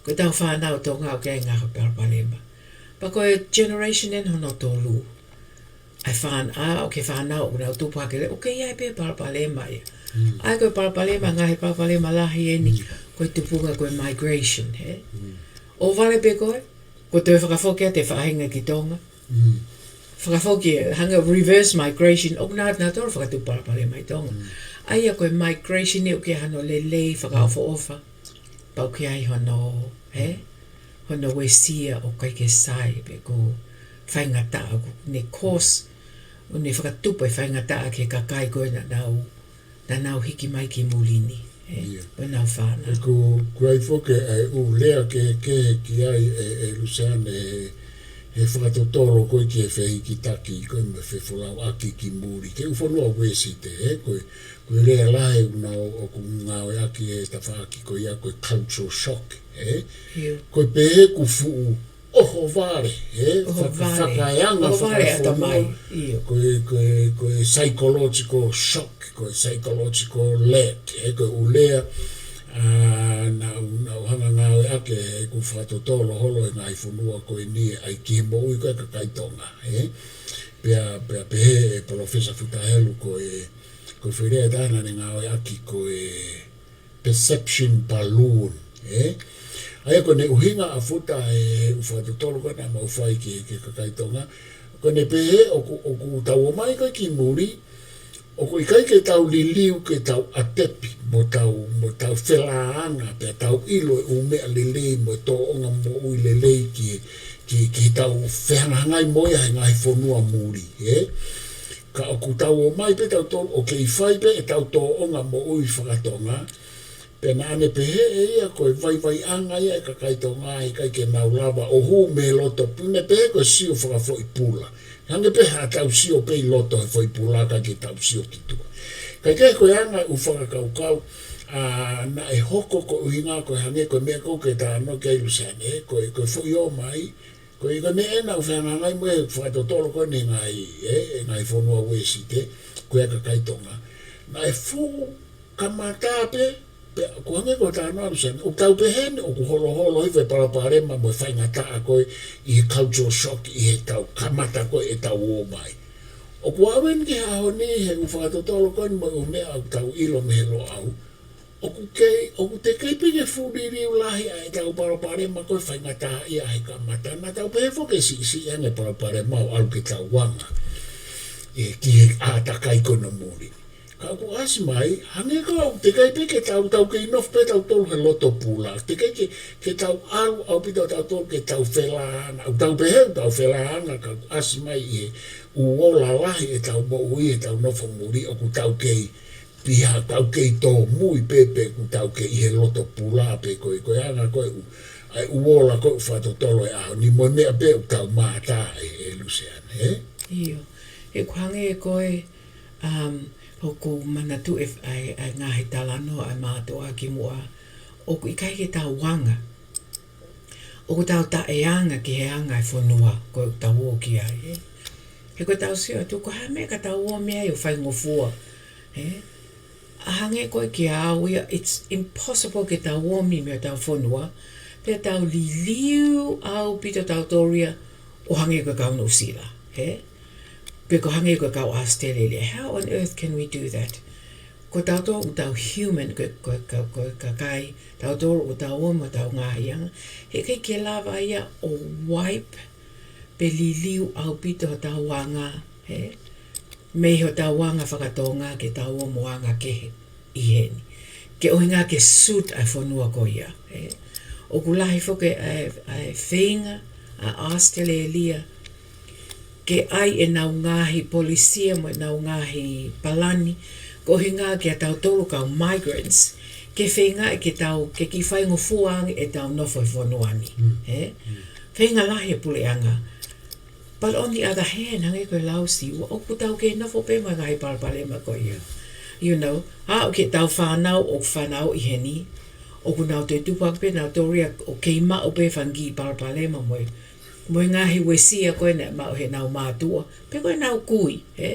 Ko ʻetau fānau Tonga ʻoku ʻi ai e ngaahi palopalema. Pea ko e generation eni hono tolu. ʻA e fān-, ʻa, ʻoku ʻi ai e fānau ʻoku nau tupu hake leva, ʻoku ʻi ai pē palopalema ia. ʻA ia ko e palopalema, ngaahi palopalema lahi eni, ko e tupunga ko e migration, ē? ʻO vale pē koe, ko e toe fakafoki atu e faʻahinga ki Tonga. Fakafoki, hangē reverse migration, ʻoku nau, nau tolu fakatupu palopalema ʻi Tonga. ʻA ia ko e migration ʻoku ʻi ai hano lelei fakaʻofoʻofa. Pea ʻoku ʻi ai hono, ē? Hono uesia ʻoku ʻikai ke sai pe ko e faingataʻa ʻoku ne cause, ʻo ne fakatupu e faingataʻa ki he kakai ko ē naʻa nau, naʻa nau hiki mai ki muli ni, ē? Ko ʻenau fānau. ʻOku, ʻoku ʻi ai foki e ʻū lea kehekehe ki ai ē, ē Luseane, he, he fakatotolo ko ē ki he fehikitaki ko ē mo e fefolauʻaki ki muli. Ki he ʻū fonua Uēsite, ē? Ko e, ko e lea lahi ʻoku nau, ʻoku ngāueʻaki he tafaʻaki ko ia ko e cultural shock, ē? Ko e pehē ʻoku fuʻu ʻohovale, ē? ʻOhovale. Faka-, fakaeanga, fakaeanga fakafonua. Ko e, ko e, ko e psychological shock, ko e psychological lag, ē? Ko e ʻū lea, ʻa, naʻa, naʻa nau hanga ngāueʻaki he ʻoku fakatotolo holo he ngaahi fonua ko eni ʻa e ki he moʻui ko ē kakai Tonga, ē? Pea, pea pehē ʻe Palōfesa Futa Helu ko e, ko e foʻi lea ʻe taha naʻa ne ngāueʻaki ko e perception balloon, ē? ʻA ia ko ʻene ʻuhinga ʻa Futa he ʻū fakatotolo ko ē naʻa mau fai ki, ki he kakai Tonga. Ko ʻene pehē ʻoku, ʻoku tau ō mai ko ē ki muli, ʻoku ʻikai ke tau liliu ke tau ʻatepi, mo tau, mo tau felāanga, pea tau ʻilo e ʻū meʻa lelei, mo e tōʻonga moʻui lelei ki he, ki, ki heʻetau fehangahangai mo ia he ngaahi fonua muli, ē? Ka ʻoku tau ō mai pē tautolu, ʻo kei fai pē ʻetau tōʻonga moʻui fakatonga, pea naʻa ne pehē ʻe ia ko e vaivaiʻanga ia e kakai Tonga ʻikai ke nau lava ʻo hū mei loto, pea ne pehē ko e sio fakafoʻi pula. Hangē pē haʻatau sio pē ʻi loto he foʻi pula kae ʻikai ke tau sio ki tuʻa. Kae kehe ko e anga e ʻū fakakaukau, ʻa, naʻe hoko ko e ʻuhinga ko e hangē ko e meʻa ko ē ʻoku ke talanoa ki ai Luseane, ko e, ko e foʻi ō mai, ko e, ko e meʻa ē naʻa ku fehangahangai mo e fakatotolo ko eni ngaahi, ē, ngaahi fonua Uēsite, ko e kakai Tonga. Naʻe fuʻu kamata pē, pē, ʻoku hangē ko e talanoa Luseane, ʻoku tau pehē ni, ʻoku holoholo hifo e palopalema mo e faingataʻa ko ē ʻi he cultural shock ʻi heʻetau kamata ko ē ʻetau ō mai. ʻOku aʻu eni ki he ʻaho ni he ʻū fakatotolo ko eni mo e ʻū meʻa ʻoku tau ʻilo mei he Loʻau. ʻOku kei, ʻoku teʻeki pē ke fuʻu liliu lahi ʻa ʻetau palopalema ko e faingataʻaʻia he kamata. Naʻa tau pehē foki ke siʻisiʻi ange e palopalema ʻo ʻalu ke tau anga, ē, ki he ʻātakai ko ena muli. Ka ʻoku ʻasi mai, hangē ko ē ʻoku teʻeki pē ke tau, tau kei nofo pē tautolu he loto pula. Teʻeki ke, ke tau ʻalu ʻaupito tautolu ke tau felāanga. ʻOku tau pehē ʻoku tau felāanga ka ʻoku ʻasi mai ʻi he ʻū ola lahi ʻetau moʻui, ʻetau nofo muli, ʻoku tau kei piha, tau kei tōmui pē, pe ʻoku tau kei ʻi he loto pula pē ko e, ko e anga ko ē ʻū, ʻa e ʻū ola ko ē ʻoku fakatotolo he ʻaho ni mo e meʻa pē ʻoku tau mātā ē, ē Luseane, ē? ʻIo. He ʻoku hangē ko e, um, hoku manatuʻi ʻa e, ʻa e ngaahi talanoa ʻa e mātuʻa kimuʻa, ʻoku ʻikai ke tau anga. ʻOku tau taʻeanga ki he anga e fonua ko ē ʻoku tau ō ki ai, ē? He ko ʻetau sio atu, ko e hā e meʻa ka tau ō mai ai ʻo faingofua, ē? ʻA hangē ko ē kiate au ia, it's impossible ke tau omi mei hotau fonua, pea tau liliu ʻaupito tautolu ia ʻo hangē ko e kau Nuʻusila, ē? Pe ko e hangē ko e kau ʻAositelēlia. How on earth can we do that? Ko tautolu ʻoku tau human, ko, ko, ko, ko e kakai, tautolu ʻoku tau ō mo hotau ngaahi anga. He ʻikai ke lava ia ʻo wipe, pe liliu ʻaupito hotau anga, ē? Mei hotau anga fakatonga ke tau ō mo anga kehe ʻi heni. Ke ʻuhinga ke suit ʻa e fonua ko ia, ē? ʻOku lahi foki ʻa e, ʻa e feinga ʻa ʻAositelēlia ke ʻai ʻenau ngaahi polisi mo ʻenau ngaahi palani, ko e ʻuhinga kiate tautolu kau migrants, ke feinga ke tau, ke kiʻi faingofua ange ʻetau nofo he fonua ni, ē? Feinga lahi e puleʻanga. But on the other hand, hangē ko e lau Siua, ʻoku tau kei nofo pē mo e ngaahi palopalema ko ia. You know, ʻa ʻoku ʻi ai ʻetau fānau, ʻoku fanauʻi heni, ʻoku nau toe tupu hake pē nautolu ia ʻo kei maʻu pē e fanga kiʻi palopalema mo e, mo e ngaahi uesia ko ē naʻe maʻu heʻenau mātuʻa, pe ko ʻenau kui, ē?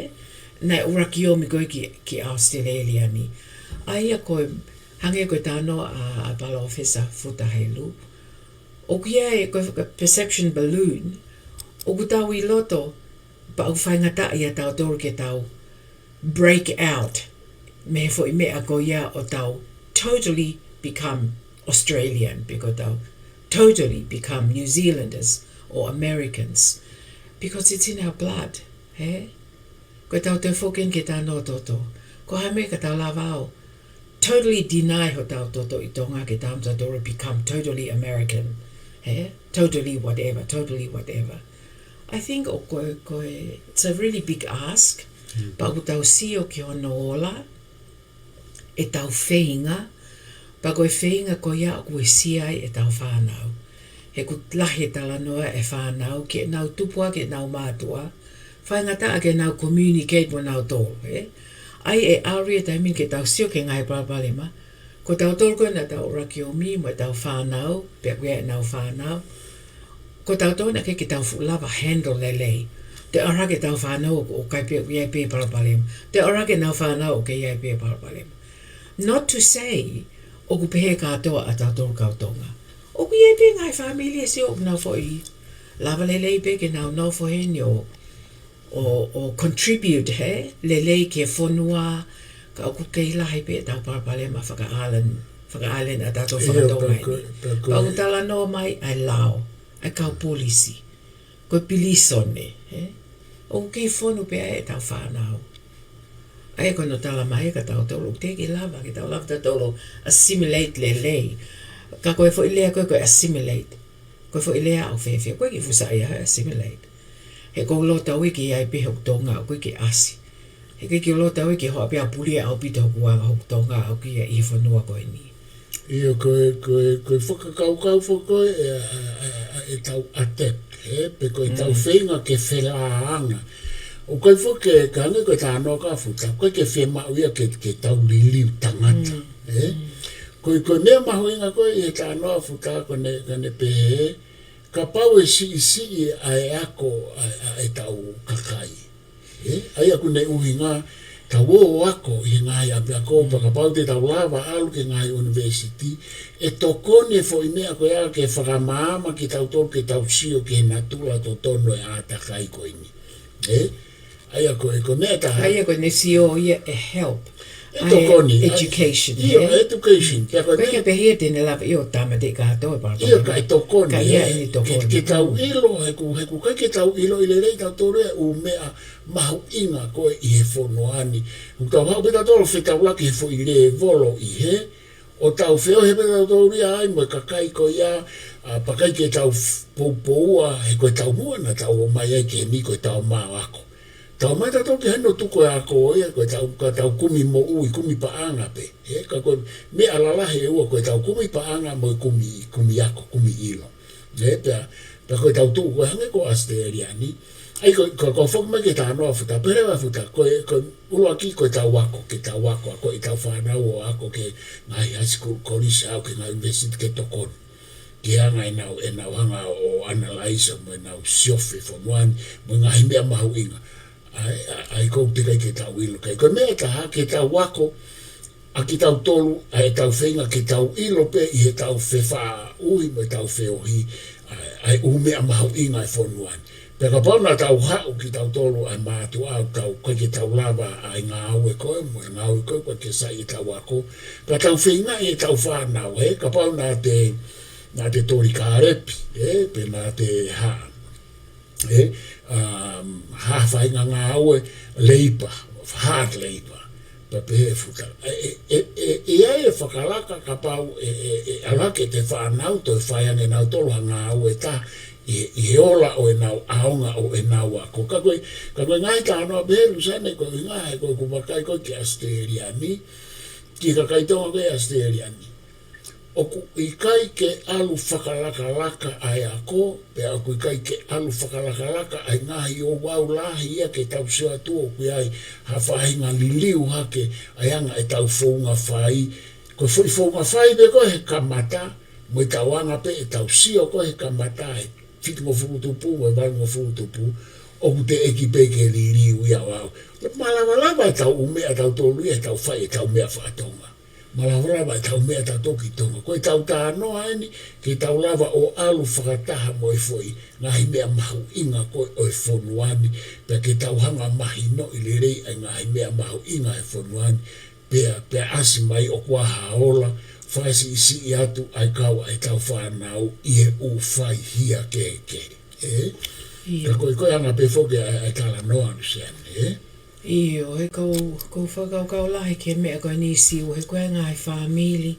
Naʻe ʻuluaki omi ko ē ki, ki ʻAositelēlia ni. ʻA ia ko e Hangē ko e talanoa ʻa, ʻa Palōfesa Futa Helu. ʻOku ʻi ai e ko e perception balloon, ʻoku tau ʻi loto, pea ʻoku faingataʻa ʻiate kitautolu ke tau break out mei he foʻi meʻa ko ia ʻo tau totally become Australian, pe ko tau totally become New Zealanders or Americans, because it's in our blood, hē? Ko ʻetau toe foki eni ki he talanoa ʻo Toto. Ko e hā e meʻa ka tau lava ʻo totally deny hotau toto ʻi Tonga ke tau totally become totally American, hē? Totally whatever, totally whatever. I think ʻoku, ko e, it's a really big ask, pea ʻoku tau sio ki hono ola ʻetau feinga, pea ko e feinga ko ia ʻoku uesia ai ʻetau fānau. He ʻoku lahi e talanoa ʻa e fānau ke nau tupu ʻa ke nau mātuʻa, faingataʻa ke nau communicate mo nautolu, ē? ʻA ia ʻe ʻalu e taimi ni ke tau sio ki he ngaahi palopalema, ko tautolu ko ē naʻa tau ʻuluaki ʻomi mo ʻetau fānau, pea ko ʻenau fānau, ko tautolu naʻe ʻikai ke tau fuʻu lava handle lelei. Toe ʻalu hake ʻetau fānau ʻo, ʻo ʻikai pē ʻoku ʻi ai pē palopalema. Toe ʻalu hake ʻenau fānau ʻoku ʻi ai pē palopalema. Not to say, ʻoku pehē kātoa ʻa tautolu kau Tonga. ʻOku ʻi ai pē ngaahi fāmili ʻe sio ʻoku nau foʻi lava lelei pē ke nau nofo heni ʻo, ʻo, ʻo contribute, hē, lelei ki he fonua, ka ʻoku kei lahi pē ʻetau palopalema faka-island, faka-island ʻa tautolu faka-Tonga ni. Pea ʻoku talanoa mai ʻa e lao, ʻa e kau polisi, ko e pilīsone, hē? ʻOku kei fonu pē ai ʻetau fānau. ʻA ia ko hono talamai ʻe kitautolu, ʻoku teʻeki lava, ke tau lava tautolu assimilate lelei. Ka ko e foʻi lea ko ē, ko e assimilate, ko e foʻi lea ʻoku fēfē, ʻoku ʻikai ke fuʻu saiʻia he assimilate. He ʻoku ou loto au ia ke ʻi ai pē hoku Tonga, ʻoku ʻikai ke ʻasi. He ʻikai ke u loto au ia ke hoʻo pea pulia ʻaupito hoku anga hoku Tonga ʻoku ʻi ai ʻi he fonua ko eni. ʻIo, ko e, ko e, ko e fakakaukau foki ko ē ʻa, ʻa, ʻa, ʻa ʻetau attack, hē, pe ko ʻetau feinga ke felāanga. ʻOku ʻikai foki ke, ka hangē ko e talanoa ʻa Futa, ʻoku ʻikai ke fiemaʻu ia ke, ke tau liliu tangata, hē? Ko e, ko e meʻa mahuʻinga ko ē ʻi he talanoa ʻa Futa ko ʻene, ko ʻene pehē, kapau ʻe siʻisiʻi ʻa e ako ʻa, ʻa ʻetau kakai, ē? ʻA ia ʻoku ne ʻuhinga, tau ō ʻo ako ʻi he ngaahi ʻapiako, pea kapau te tau lava ʻalu ki he ngaahi ʻunivēsiti, ʻe tokoni e foʻi meʻa ko ia ke fakamaama kitautolu ke tau sio ki he natula totonu e ʻātakai ko eni. Ē? ʻA ia ko e, ko e meʻa ʻe taha. ʻA ia ko ʻene sio ia ʻe help. ʻE tokoni, ʻa e education, ʻio, ē? Education. Pea ko e meʻa, ʻikai ke pehē te ne lava ʻio tāmateʻi kātoa e palopalema. ʻIo, ka ʻe tokoni, ka ʻi ai ē, ʻene tokoni. Ke, ke tau ʻilo, he ʻoku, he ʻoku ʻikai ke tau ʻiloʻi lelei tautolu e ʻū meʻa mahuʻinga ko ē ʻi he fonua ni. ʻOku tau haʻu pē tautolu ʻo fetaulaki he foʻi lēvolo ʻi hē, ʻo tau feohi pē tautolu ia ai mo e kakai ko ia, ʻa, pea ʻikai ke tau f-, poupoua, he ko e taumuʻa naʻa tau ō mai ai ki heni ko e taumuʻa ako. Tau ō mai tautolu ki heni ʻo tuku e ako ia, ko e tau, ka tau kumi moʻui, kumi paʻanga pē. Ē, ka ko e meʻa lalahi ʻe ua, ko e tau kumi paʻanga mo e kumi, kumi ako, kumi ʻilo. Ē, pea, pea ko e tau tuʻu, ko e hangē ko ʻAositelēlia ni. ʻA ia ko, ko, ko e foki mai ki he talanoa ʻa Futa, pehē leva ʻe Futa, ko e, ko e ʻuluaki ko e tau ako, ke tau ako, ako ʻetau fānau ʻo ako ki he ngaahi high school, college, aʻu ki he ngaahi university ke tokoni. Ke hanga ʻenau, ʻenau hanga ʻo analyze mo ʻenau siofi e fonua ni, mo e ngaahi meʻa mahuʻinga. ʻA ia, ʻa ia ʻoku teʻeki ai ke tau ʻilo. Ka ko e meʻa ʻe taha ke tau ako, ʻa kitautolu, ʻa ʻetau feinga ke tau ʻilo pē ʻi heʻetau fefaʻuhi mo ʻetau feohi, ʻa, ʻa e ʻū meʻa mahuʻinga e fonua ni. Pea kapau naʻa tau haʻu kitautolu ʻa e mātuʻa ʻo tau, ʻikai ke tau lava ʻa e ngāue ko ē, mo e ngāue ko ē, ʻikai ke saiʻia ʻetau ako. Ka tau feingaʻi ʻetau fānau, ē, kapau naʻa te, naʻa te toli kālepi, ē, pe naʻa te hā, ē, um, hā faʻahinga ngāue, labor, hard labor, pea pehē ʻe Futa. ʻE, ʻe, ʻe, ʻe, ʻe ʻi ai e fakalaka kapau ʻe, ʻe, ʻe ʻalu hake ʻete fānau toe fai ange ʻe nautolu ha ngāue ʻe taha ʻi, ʻi he ola ʻo ʻenau ʻaonga ʻo ʻenau ako. Ka ko e, ka ko e ngaahi talanoa pehē Luseane ko e ʻuhinga he ko ʻeku vakai ko ē ki ʻAositelēlia ni, ki he kakai Tonga ko ē ʻAositelēlia ni. ʻOku ʻikai ke ʻalu fakalakalaka ʻa e ako, pea ʻoku ʻikai ke ʻalu fakalakalaka ʻa e ngaahi ouau lahi ia ke tau sio atu ʻoku ʻi ai ha faʻahinga liliu hake ʻa e anga ʻetau founga fai. Ko e foʻi founga fai pē ko ē he kamata, mo ʻetau anga pē ʻetau sio ko ē he kamata, he fitungofulu tupu, mo e valungofulu tupu, ʻoku teʻeki pē ke liliu ia ʻo aʻu. Malavalava ʻetau ʻū meʻa ʻatautolu ia, ʻetau fai ʻetau meʻa fakatonga. Malava lava ʻetau meʻa tautolu ki Tonga. Ko ʻetau talanoa eni, ke tau lava ʻo ʻalu fakataha mo e foʻi ngaahi meʻa mahuʻinga ko ē ʻo e fonua ni, pea ke tau hanga mahinoʻi lelei ʻa e ngaahi meʻa mahuʻinga ʻo e fonua ni, pea, pea ʻasi mai ʻoku ʻi ai ha ola, fakasiʻisiʻi atu ʻa e kau ʻa ʻetau fānau ʻi he ʻū faihia kehekehe. Ē? ʻIo. Ka ko e, ko e anga pē foki ʻa e, ʻa e talanoa, Luseane, ē? ʻIo, he ʻoku ou, ʻoku ou fakakaukau lahi ki he meʻa ko eni, Siua, he ko e ngaahi fāmili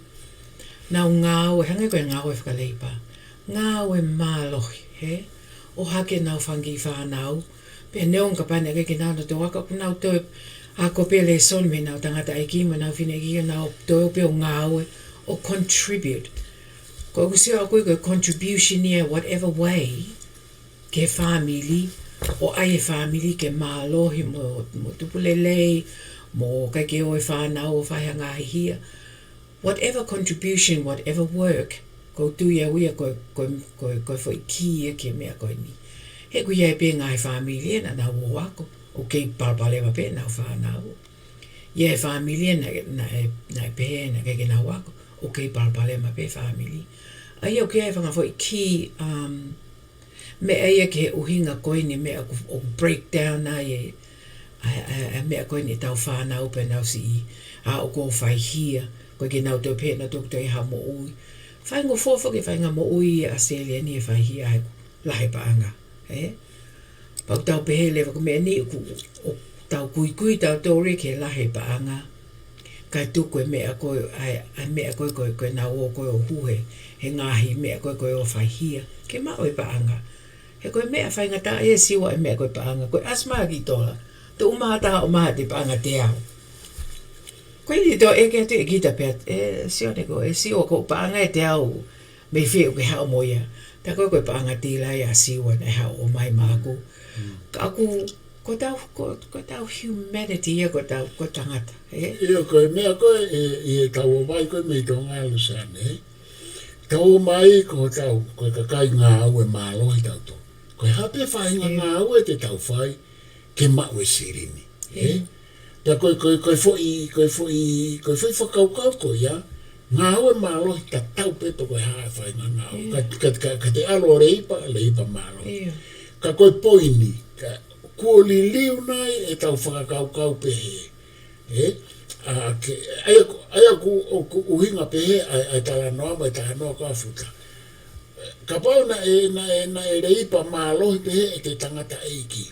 naʻa nau ngāue, hangē ko e ngāue fakaleipa. Ngāue mālohi, hē? ʻO hake ʻenau fanga kiʻi fānau. Pea neongo kapau naʻe ʻikai ke nau toe ako, ʻoku nau toe ako pē lēsoni mei heʻenau tangataʻeiki mo ʻenau fineʻeiki, ʻo nau toe ō pē ʻo ngāue, ʻo contribute. Ko ʻeku sio ʻaʻaku ia ko e contribution ia, whatever way, ki he fāmili, ʻo ʻai e fāmili ke mālohi mo, mo tupu lelei, mo ʻikai ke ō e fānau ʻo fai ha ngaahi hia. Whatever contribution, whatever work, ʻoku ou tui au ia ko e, ko e, ko e, ko e foʻi kī ia ki he meʻa ko eni. He ʻoku ʻi ai pē ngaahi fāmili ia naʻa nau ō ako, ʻoku kei palopalema pē ʻenau fānau. ʻI ai e fāmili ia naʻe, naʻe, naʻe pehē naʻe ʻikai ke nau ako, ʻoku kei palopalema pē fāmili. ʻA ia ʻoku ʻi ai e fanga foʻi kī, um, meʻa ia ki he ʻuhinga ko eni, meʻa ʻoku, ʻoku break down ai e, ʻa e, ʻa e, ʻa e meʻa ko eni ʻetau fānau pea nau siʻi, ʻa, ʻoku ō ʻo faihia, ʻikai ke nau toe pehē naʻa nau toe ʻi ai ha moʻui. Faingofua foki e faʻahinga moʻui ʻi ʻAositelēlia ni he faihia he ʻoku lahi e paʻanga, ē? Pea ʻoku tau pehē leva ko e meʻa ni ʻoku, ʻoku tau kuikui tautolu ia ki he lahi e paʻanga. Kae tuku e meʻa ko ē, ʻa e, ʻa e meʻa ko ē, ko ē, ko ē naʻa nau ō ko ē ʻo huhe he ngaahi meʻa ko ē, ko ē ʻo faihia ke maʻu e paʻanga. He ko e meʻa faingataʻa ia, Siua, e meʻa ko e paʻanga. Ko e ʻasi mai ha kiʻi tola, tuʻu mai ha taha ʻo ʻomai haʻate paʻanga teau. Ko e ʻikai toe ʻeke atu ʻe kita pē atu, ʻe Sione ko, ʻe Siua, ko hoʻo paʻanga ē teau, mei fē ʻoku ke haʻu mo ia? Pea ko e, ko e paʻanga tila ia ʻa Siua naʻe haʻu ʻo ʻomai maʻaku. Mm. Ka ʻoku, ko ʻetau, ko, ko ʻetau humanity ia, ko ʻetau, ko e tangata, ē? ʻIo, ko e meʻa ko ē, ʻi heʻetau ō mai ko ē mei Tonga, Luseane, ē? Tau ō mai ko hotau, ko e kakai ngāue mālohi tautolu. Ko e hā pē faʻahinga, ʻio, ngāue te tau fai ke maʻu e silini, ē? ʻIo. Pea ko e, ko e, ko e foʻi, ko e foʻi, ko e foʻi fakakaukau ko ia, ngāue mālohi tatau pē pe ko e hā e faʻahinga ngāue. ʻIo. Ka, ka, ka, ka te ʻalu ʻo leipa, leipa mālohi. ʻIo. Ka ko e poini, ka, kuo liliu nai ʻetau fakakaukau pehē, ē? ʻA, ke, ʻa ia ʻoku, ʻa ia ʻoku, ʻoku ʻuhinga pehē ʻa e, ʻa e talanoa mai, talanoa ko ē ʻa Futa. Kapau naʻe, naʻe, naʻe leipa mālohi pehē ʻete tangataʻeiki,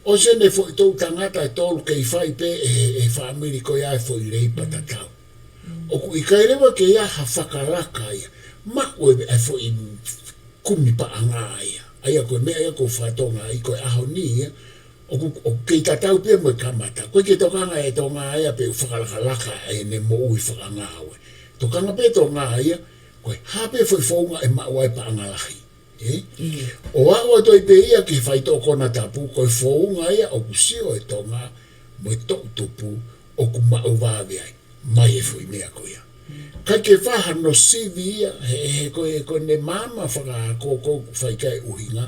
ʻosi ʻene foʻi toʻu tangata ʻe tolu kei fai pē ʻe he, ʻe he fāmili ko ia e foʻi leipa tatau. ʻOku ʻikai leva ke ʻi ai ha fakalaka ia. Maʻu e, e foʻi kumi paʻanga ia. ʻA ia ko e meʻa ia ʻoku ou fakatokangaʻi ko e ʻaho ni ia, ʻoku, ʻoku kei tatau pē mo e kamata. ʻOku ʻikai ke tokanga e Tonga ia pe ʻoku fakalakalaka ʻene moʻui fakangāue. Tokanga pē Tonga ia, ko e hā pē foʻi founga ʻe maʻu ai paʻanga lahi. Ē? ʻIo. ʻO aʻu atu ai pē ia ki he faitoʻo konatapu, ko e founga ia ʻoku sio e Tonga mo e toʻutupu ʻoku maʻu vave ai mai e foʻi meʻa ko ia. Mm. ʻIkai ke fai hano sivi ia, he, he ko e, ko ʻene maama fakaako ʻoku fai ki ai e ʻuhinga,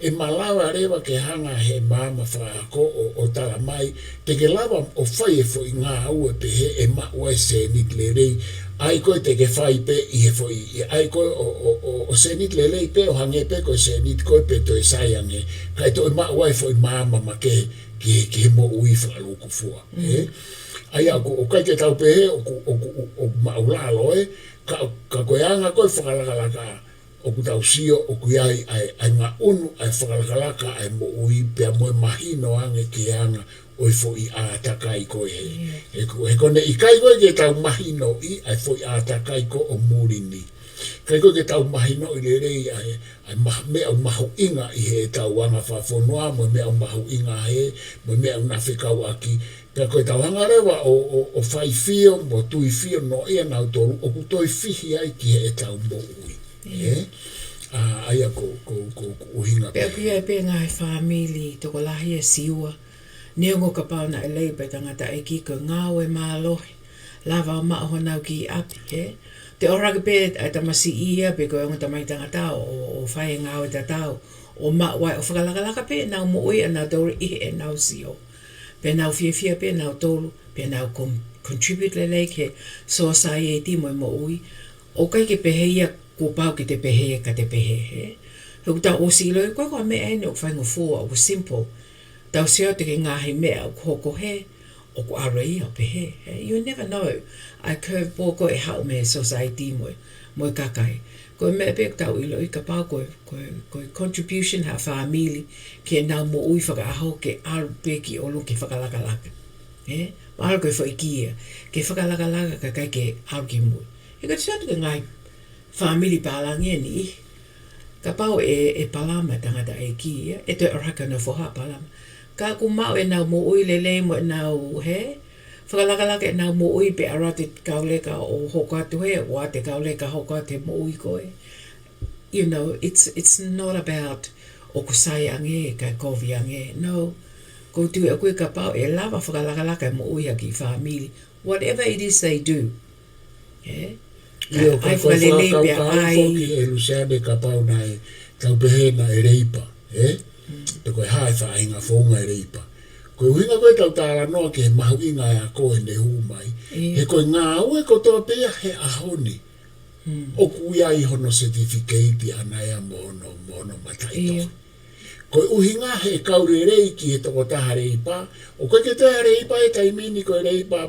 ʻe malava leva ke hanga he maama fakaako ʻo, ʻo tala mai, te ke lava ʻo fai e foʻi ngāue pehē ʻe maʻu ai e sēniti lelei, ʻa ia ko ē te ke fai pē ʻi he foʻi, ʻa ia ko ē ʻo, ʻo, ʻo, ʻo sēniti lelei pē ʻo hangē pē ko e sēniti ko ē pe toe sai ange, kae toe maʻu ai e foʻi maama makehe ki he, ki he moʻui fakalūkufua, ē? Mm. ʻA ia ʻoku, ʻoku ʻikai ke tau pehē ʻoku, ʻoku, ʻoku, ʻoku maʻulalo, ē? Ka, ka ko e anga ko ē fakalakalaka, ʻoku tau sio ʻoku ʻi ai ʻa e, ʻa e ngaʻunu ʻa e fakalakalaka ʻa e moʻui pea mo e mahino ange ki he anga ʻo e foʻi ʻātakai ko ē. ʻIo. He ko, he ko ʻene ʻikai ko ē ke tau mahinoʻi ʻa e foʻi ʻātakai ko ē ʻo muli ni. ʻIkai ko ē ke tau mahinoʻi lelei ʻa e, ʻa e ma-, meʻa ʻoku mahuʻinga ʻi heʻetau anga fakafonua, mo e meʻa ʻoku mahuʻinga hē, mo e meʻa ʻoku na fekauʻaki. Pea ko ʻetau hanga leva ʻo, ʻo, ʻo faifio, mo tuifio noaʻia nautolu, ʻoku toe fihi ai ki heʻetau moʻui. ʻIo. Ē? ʻA, ʻa ia ko, ko, ko, ko e ʻuhinga pē. Pea ʻoku ʻi ai pē ngaahi fāmili tokolahi, ʻe Siua, neongo kapau naʻe leipa e tangataʻeiki, ko e ngāue mālohi, lava ʻo maʻu honau kiʻi ʻapi, ē? Toe ʻalu hake pē ʻa e tamasiʻi ia pe ko e ongo tamaiki tangata ʻo, ʻo, ʻo fai e ngāue tatau, ʻo maʻu ai, ʻo fakalakalaka pē ʻenau moʻui ʻanautolu ʻi heʻenau sio. Pea nau fiefia pē nautolu, pea nau com-, contribute lelei ki he society mo e moʻui. ʻOku ʻikai ke pehē ia kuo pau ke te pehē, ka te pehē, hē? He ʻoku tau ʻosi ʻiloʻi, ko e ko e meʻa eni ʻoku faingofua, ʻoku simple. Tau sio atu ki he ngaahi meʻa ʻoku hoko hē, ʻoku ʻalu ia ʻo pehē, hē? You never know. ʻA e curveball ko ē ʻe haʻu mei he society mo e, mo e kakai. Ko e meʻa pē ʻoku tau ʻiloʻi kapau ko e, ko e, ko e contribution ha fāmili ki heʻenau moʻui fakaʻaho ke ʻalu pē ki ʻolunga ke fakalakalaka. Hē? Mahalo ko e foʻi kī ia, ke fakalakalaka kae ʻikai ke ʻalu ki mui. He ko e sio atu ki he ngaahi fāmili pālangi ʻe niʻihi. Kapau ʻe, ʻe palama e tangataʻeiki ia, ʻe toe ʻalu hake hono foha ʻo palama. Ka ʻoku maʻu ʻenau moʻui lelei mo ʻenau, hē? Fakalakalaka ʻenau moʻui pea ʻalu atu e kau leka ʻo hoko atu hē, ʻoatu e kau leka hoko atu e moʻui ko ē. You know, it's, it's not about ʻoku sai ange, kae kovi ange. No, ʻoku ou tui ʻoku ʻi ai kapau ʻe lava fakalakalaka e moʻui ha kiʻi fāmili. Whatever it is they do. Hē? ʻIo, ka ʻai ko e fakalelei pea fakakaukau ʻai foki ʻe Luseane kapau naʻe tau pehē naʻe leipa, hē? Mm. Pe ko e hā e faʻahinga founga e leipa. Ko e ʻuhinga ko ē ʻetau talanoa ki he mahuʻinga e ako ʻene hū mai. ʻIo. He ko e ngāue kotoa pē ia he ʻaho ni. Mm. ʻOku ʻi ai hono certificate ʻana ia mo hono, mo hono mataʻitohi. ʻIo. Ko e ʻuhinga he kau lelei ki he tokotaha leipa, ʻoku ʻikai ke toe ha leipa he taimi ni, ko e leipa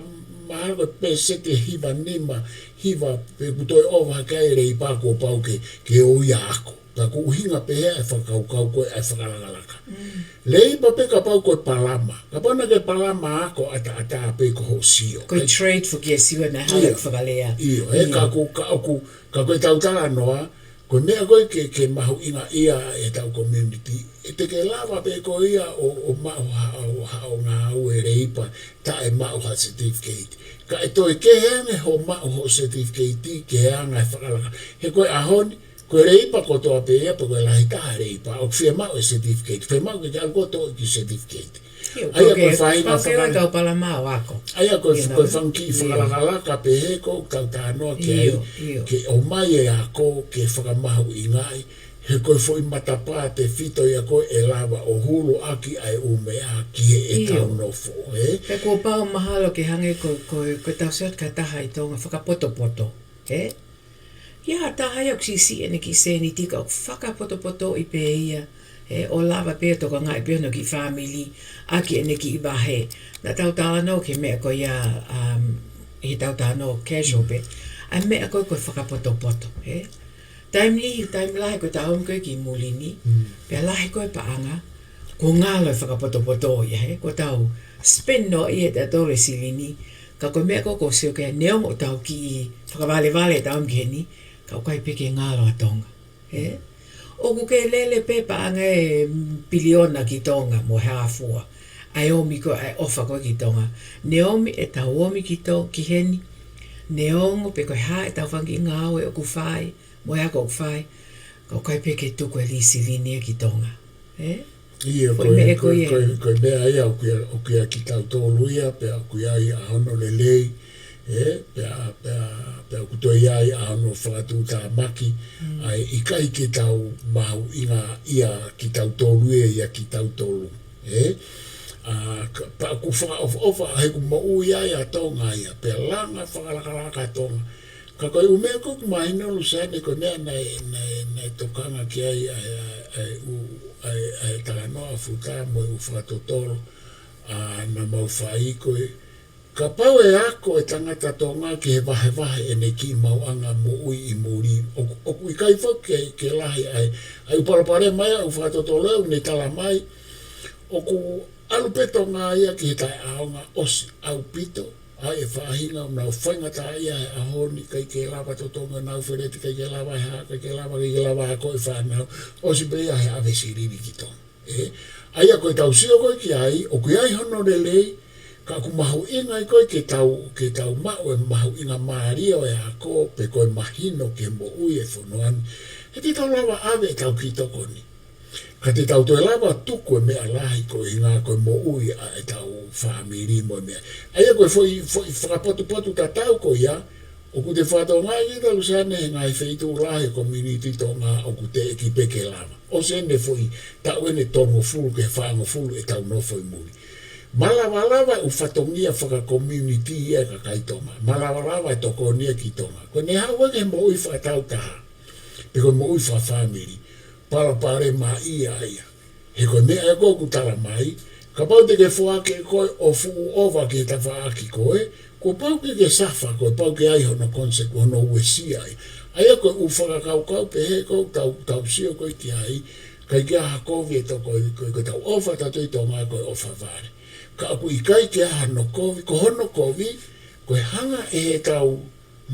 mahalo ko e pēseti ʻe hiva nima, hiva pe ʻoku toe ʻova hake ai e leipa kuo pau ke, ke ʻoua ʻe ako. Ka ko e ʻuhinga pē ia e fakakaukau ko ē ʻa e fakalakalaka. Mm. Leipa pē kapau ko e palama. Kapau naʻa ke palama ako ʻataʻatā pē ko hoʻo sio. Ko e trade foki e sio naʻe hala ʻIo. ki fakalea. ʻIo, he ʻIo. ka ko, ka ʻoku, ka ko ʻetau talanoa, ko e meʻa ko ē ke, ke mahuʻingaʻia ʻetau community. ʻE te ke lava pē ko ia ʻo, ʻo maʻu ha, ʻo, ha, ʻo ngāue leipa, taʻe maʻu ha certificate. Ka ʻe toe kehe ange hoʻo maʻu hoʻo certificate ki he anga e fakalaka. He ko e ʻaho ni, ko e leipa kotoa pē ia, pe ko e lahi taha e leipa, ʻoku fiemaʻu e certificate, fiemaʻu ke ke ʻalu kotoa ki he certificate. ʻIo, ʻA ia ko e ke, faʻahinga pau ke ua fakala- kau palama ʻo ako. ʻA ia ko e, You ko e know? fanga kiʻi ʻIo. fakalakalaka pehē ko ē ʻoku tau talanoa ki ai, ʻIo, ʻio. ke ʻomai e ako, ke fakamahuʻingaʻi, he ko e foʻi matapā tefito ia ko ē ʻe lava ʻo hulu ʻaki ʻa e ʻū meʻa ki heʻetau ʻIo. nofo, ē? Pea kuo pau mahalo ke hangē ko, ko, ko ʻetau sio atu ki ha taha ʻi Tonga fakapotopoto, ē? ʻI ai ha taha ia ʻoku siʻisiʻi ʻene kiʻi sēniti ka ʻoku fakapotopotoʻi pē ia, ē, ʻo lava pē ʻo tokangaʻi pē hono kiʻi fāmili, ʻaki ʻene kiʻi vahe. Naʻa tau talanoa ki he meʻa ko ia, um, ʻi heʻetau talanoa casual pē. ʻA e meʻa ko ē ko e fakapotopoto, ē. Taimi niʻihi, taimi lahi ko ʻetau ō mai ko ē ki muli ni, Mm. pea lahi ko ē paʻanga, kuo ngalo e fakapotopoto ia, ē. Kuo tau spend noaʻia ʻe tautolu e silini, ka ko e meʻa ko ē ʻoku ou sio ki ai neongo ʻetau kiʻi fakavalevale ʻetau ō mai ki heni, ka ʻoku ʻikai pē ke ngalo ʻa Tonga. Ē? ʻOku ke lele pē paʻanga ʻe piliona ki Tonga mo e hā fua. ʻA e ō mai ko ē, ʻa e ʻofa ko ē ki Tonga. Neongo ʻetau ō mai ki To-, ki heni. Neongo pe ko e hā ʻetau fanga kiʻi ngāue ʻoku fai, mo e ako ʻoku fai. Ka ʻoku ʻikai pē ke tuku e lī silini ia ki Tonga. Ē? ʻIo, Foʻi ko e, meʻa ko ko e, ia. ko e, ko e meʻa ia ʻoku ʻia, ʻoku ʻia kitautolu ia, pea ʻoku ʻi ai ʻa hono lelei, ē, pea, pea, pea ʻoku toe ʻi ai ʻa hono fakatuʻutāmaki, Mm. ʻa e ʻikai ke tau mahuʻingaʻia kitautolu ia ʻia kitautolu, ē? ʻA, ka, pea ʻoku fakaʻofoʻofa he ʻoku moʻui ai ʻa Tonga ia, pea langa fakalakalaka ʻa Tonga. Ka ko e ʻū meʻa ko ē ʻoku mahino Luseane ko e meʻa naʻe, naʻe, naʻe tokanga ki ai ʻa e, ʻa e, ʻa e ʻū, ʻa e, ʻa e talanoa ʻa Futa mo e ʻū fakatotolo, ʻa, naʻa mau fai ko ē. Kapau ʻe ako e tangata Tonga ki he vahevahe ʻene kiʻi maʻuʻanga moʻui ʻi muli. ʻOku, ʻoku ʻikai foki ke, ke lahi ʻa e, ʻa e ʻū palopalema ia ʻa e ʻū fakatotolo ʻoku ne tala mai. ʻOku ʻalu pē Tonga ia ki he taʻeʻaonga ʻosi ʻaupito. ʻA e faʻahinga ʻoku nau faingataʻaʻia he ʻaho ni, ʻikai ke lava totongi ʻenau feleti, ʻikai ke lava e hā, ʻikai ke lava, ʻikai ke lava ako e fānau, ʻosi pē ia he ʻave silini ki Tonga. Ē, ʻa ia ko ʻetau sio ko ē ki ai, ʻoku ʻi ai hono lelei, ka ʻoku mahuʻinga ai ko ē ke tau, ke tau maʻu e mahuʻinga mālie ʻo e ako, pe ko e mahino ki he moʻui e fonua ni. He te tau lava ʻave ʻetau kiʻi tokoni. Ka te tau toe lava tuku e meʻa lahi ko e ʻuhinga ko e moʻui ʻa ʻetau fāmili mo e meʻa. ʻA ia ko e foʻi, foʻi fakapotopoto tatau ko ia, ʻoku te fakatokangaʻi ʻe Luseane he ngaahi feituʻu lahi e community Tonga ʻoku teʻeki pē ke lava. ʻOsi ʻene foʻi taʻu ʻeni tolungofulu ki he fāngofulu ʻetau nofo ʻi muli. Malavalava e ʻū fatongia fakakomiunitī ia e kakai Tonga. Malavalava e tokoni ia ki Tonga. Ko ʻene haʻu ʻa e moʻui fakatāutaha, pe ko e moʻui fakafāmili, palopalema ia ia. He ko e meʻa ia ʻoku tala mai, kapau te ke foaki ʻe koe ʻo fuʻu ʻova ki he tafaʻaki ko ē, kuo pau ke ke safa, kuo pau ke ʻi ai hono consequence, hono uesia ia. ʻA ia ko e ʻū fakakaukau pehē ko ē ʻoku tau, tau sio ko ē ki ai, ʻikai ke ʻi ai ha kovi ʻe toko, ko, ko ʻetau ʻofa ʻatautolu ʻi Tonga ko e ʻofa vale. Ka ʻoku ʻikai ke ʻi ai hano kovi, ko hono kovi, ko e hanga ʻe heʻetau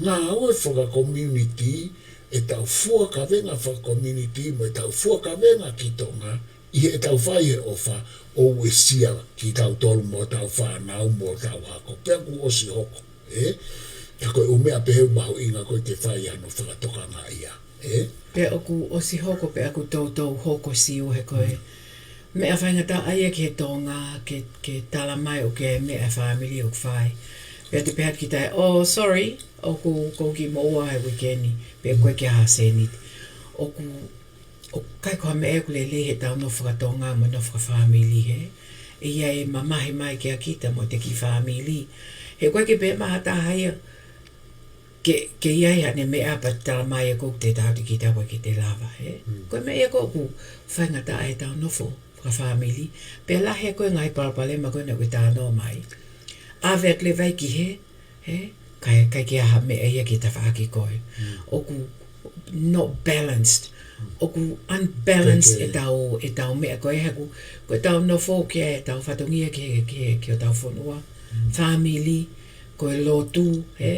ngāue fakakomiunitī, ʻetau fua kavenga fakakomiunitī, mo ʻetau fua kavenga ki Tonga, ʻi heʻetau fai e ʻofa, ʻo uesia kitautolu mo hotau fānau mo hotau ako. Pea kuo ʻosi hoko, ē? Ka ko e ʻū meʻa pehē ʻoku mahuʻinga ko ē ke fai hano fakatokangaʻi ia, ē? Pea ʻoku ʻosi hoko, pea ʻoku toutou hoko, Siua, he ko e meʻa faingataʻa ia ki he Tonga, ke, ke tala mai ʻoku ʻi ai e meʻa e fāmili ʻoku fai. Pea te pehē atu kita ē, "Oh, sorry, ʻoku, ʻoku ou kiʻi moʻua he uike ni, pea ʻoku ʻikai ke ʻi ai ha sēniti." ʻOku, ʻoku ʻikai ko ha meʻa ia ʻoku lelei heʻetau nofo fakatonga mo nofo fakafāmili, hē? ʻE ʻi ai e mamahi mai kia kita mo ʻete kiʻi fāmili. He ʻoku ʻikai ke pehē mai ha taha ia ke, ke ʻi ai haʻane meʻa pea tala mai ʻe koe ʻoku te taʻotaʻo kita pea ʻikai ke te lava, hē? Mm. Ko e meʻa ia ʻoku faingataʻa heʻetau nofo fakafāmili. Pea lahi ko ē ngaahi palopalema ko ena ʻoku talanoa mai. ʻAve atu leva ia ki hē, hē? ʻIkai, ʻikai ke ʻi ai ha meʻa ia ki he tafaʻaki ko ē. Mm. ʻOku not balanced. Mm. ʻOku unbalanced ʻikai ke ʻetau, ʻetau meʻa ko ē, he ʻoku, ko ʻetau nofo ki ai ʻetau fatongia ki he, ki he, ki hotau fonua. Mm. Fāmili, ko e lotu, hē?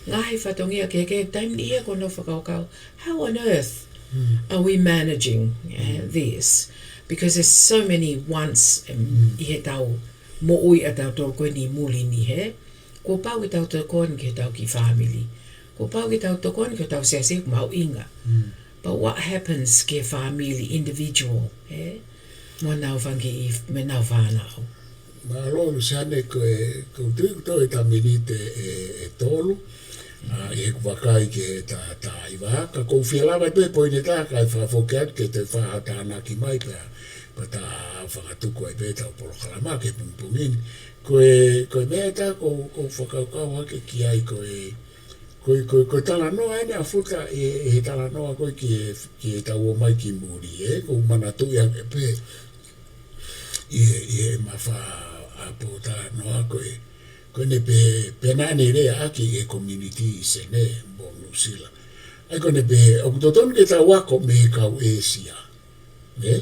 Ngaahi fatongia kehekehe, taimi ʻe niʻihi ʻoku ou fakakaukau, how on earth Mm. are we managing, uh, Mm. this? Because there's so many wants, um, Mm. ʻi heʻetau moʻui ʻatautolu ko eni muli ni, hē? Kuo pau ke tau tokoni ki heʻetau kiʻi fāmili. Kuo pau ke tau tokoni ki hotau siasi, ʻoku mahuʻinga. Mm. But what happens ki he fāmili, individual, hē? Mo ʻenau fanga kiʻi, mo ʻenau fānau. Mālō Luseane, ko e, ʻoku ou tui ʻoku toe ʻi ai ha miniti ʻe, ʻe tolu. ʻA, ʻi heʻeku vakai ki he taha taha hiva, ka ʻoku ou fie lava pē poini ʻe taha kae fakafoki atu ke toe fai ha tānaki mai pea, pea ta fakatuku ai pē ʻetau polokalama ki he pongipongi ni. Ko e, ko e meʻa ʻe taha ʻoku ou, ʻoku ou fakakaukau hake ki ai ko e, ko e, ko e, ko e talanoa eni ʻa Futa ʻi he, ʻi he talanoa ko ē ki he, ki heʻetau ō mai ki muli, ē, ʻoku ou manatuʻi ange pē ʻi he, ʻi he mafa ʻa Pōtalanoa ko ē, ko ʻene pehē, pea naʻa ne leaʻaki e community ʻi Senē mo Nuʻusila. ʻA ia ko ʻene pehē, ʻoku totonu ke tau ako mei he kau ʻĒsia. Ē?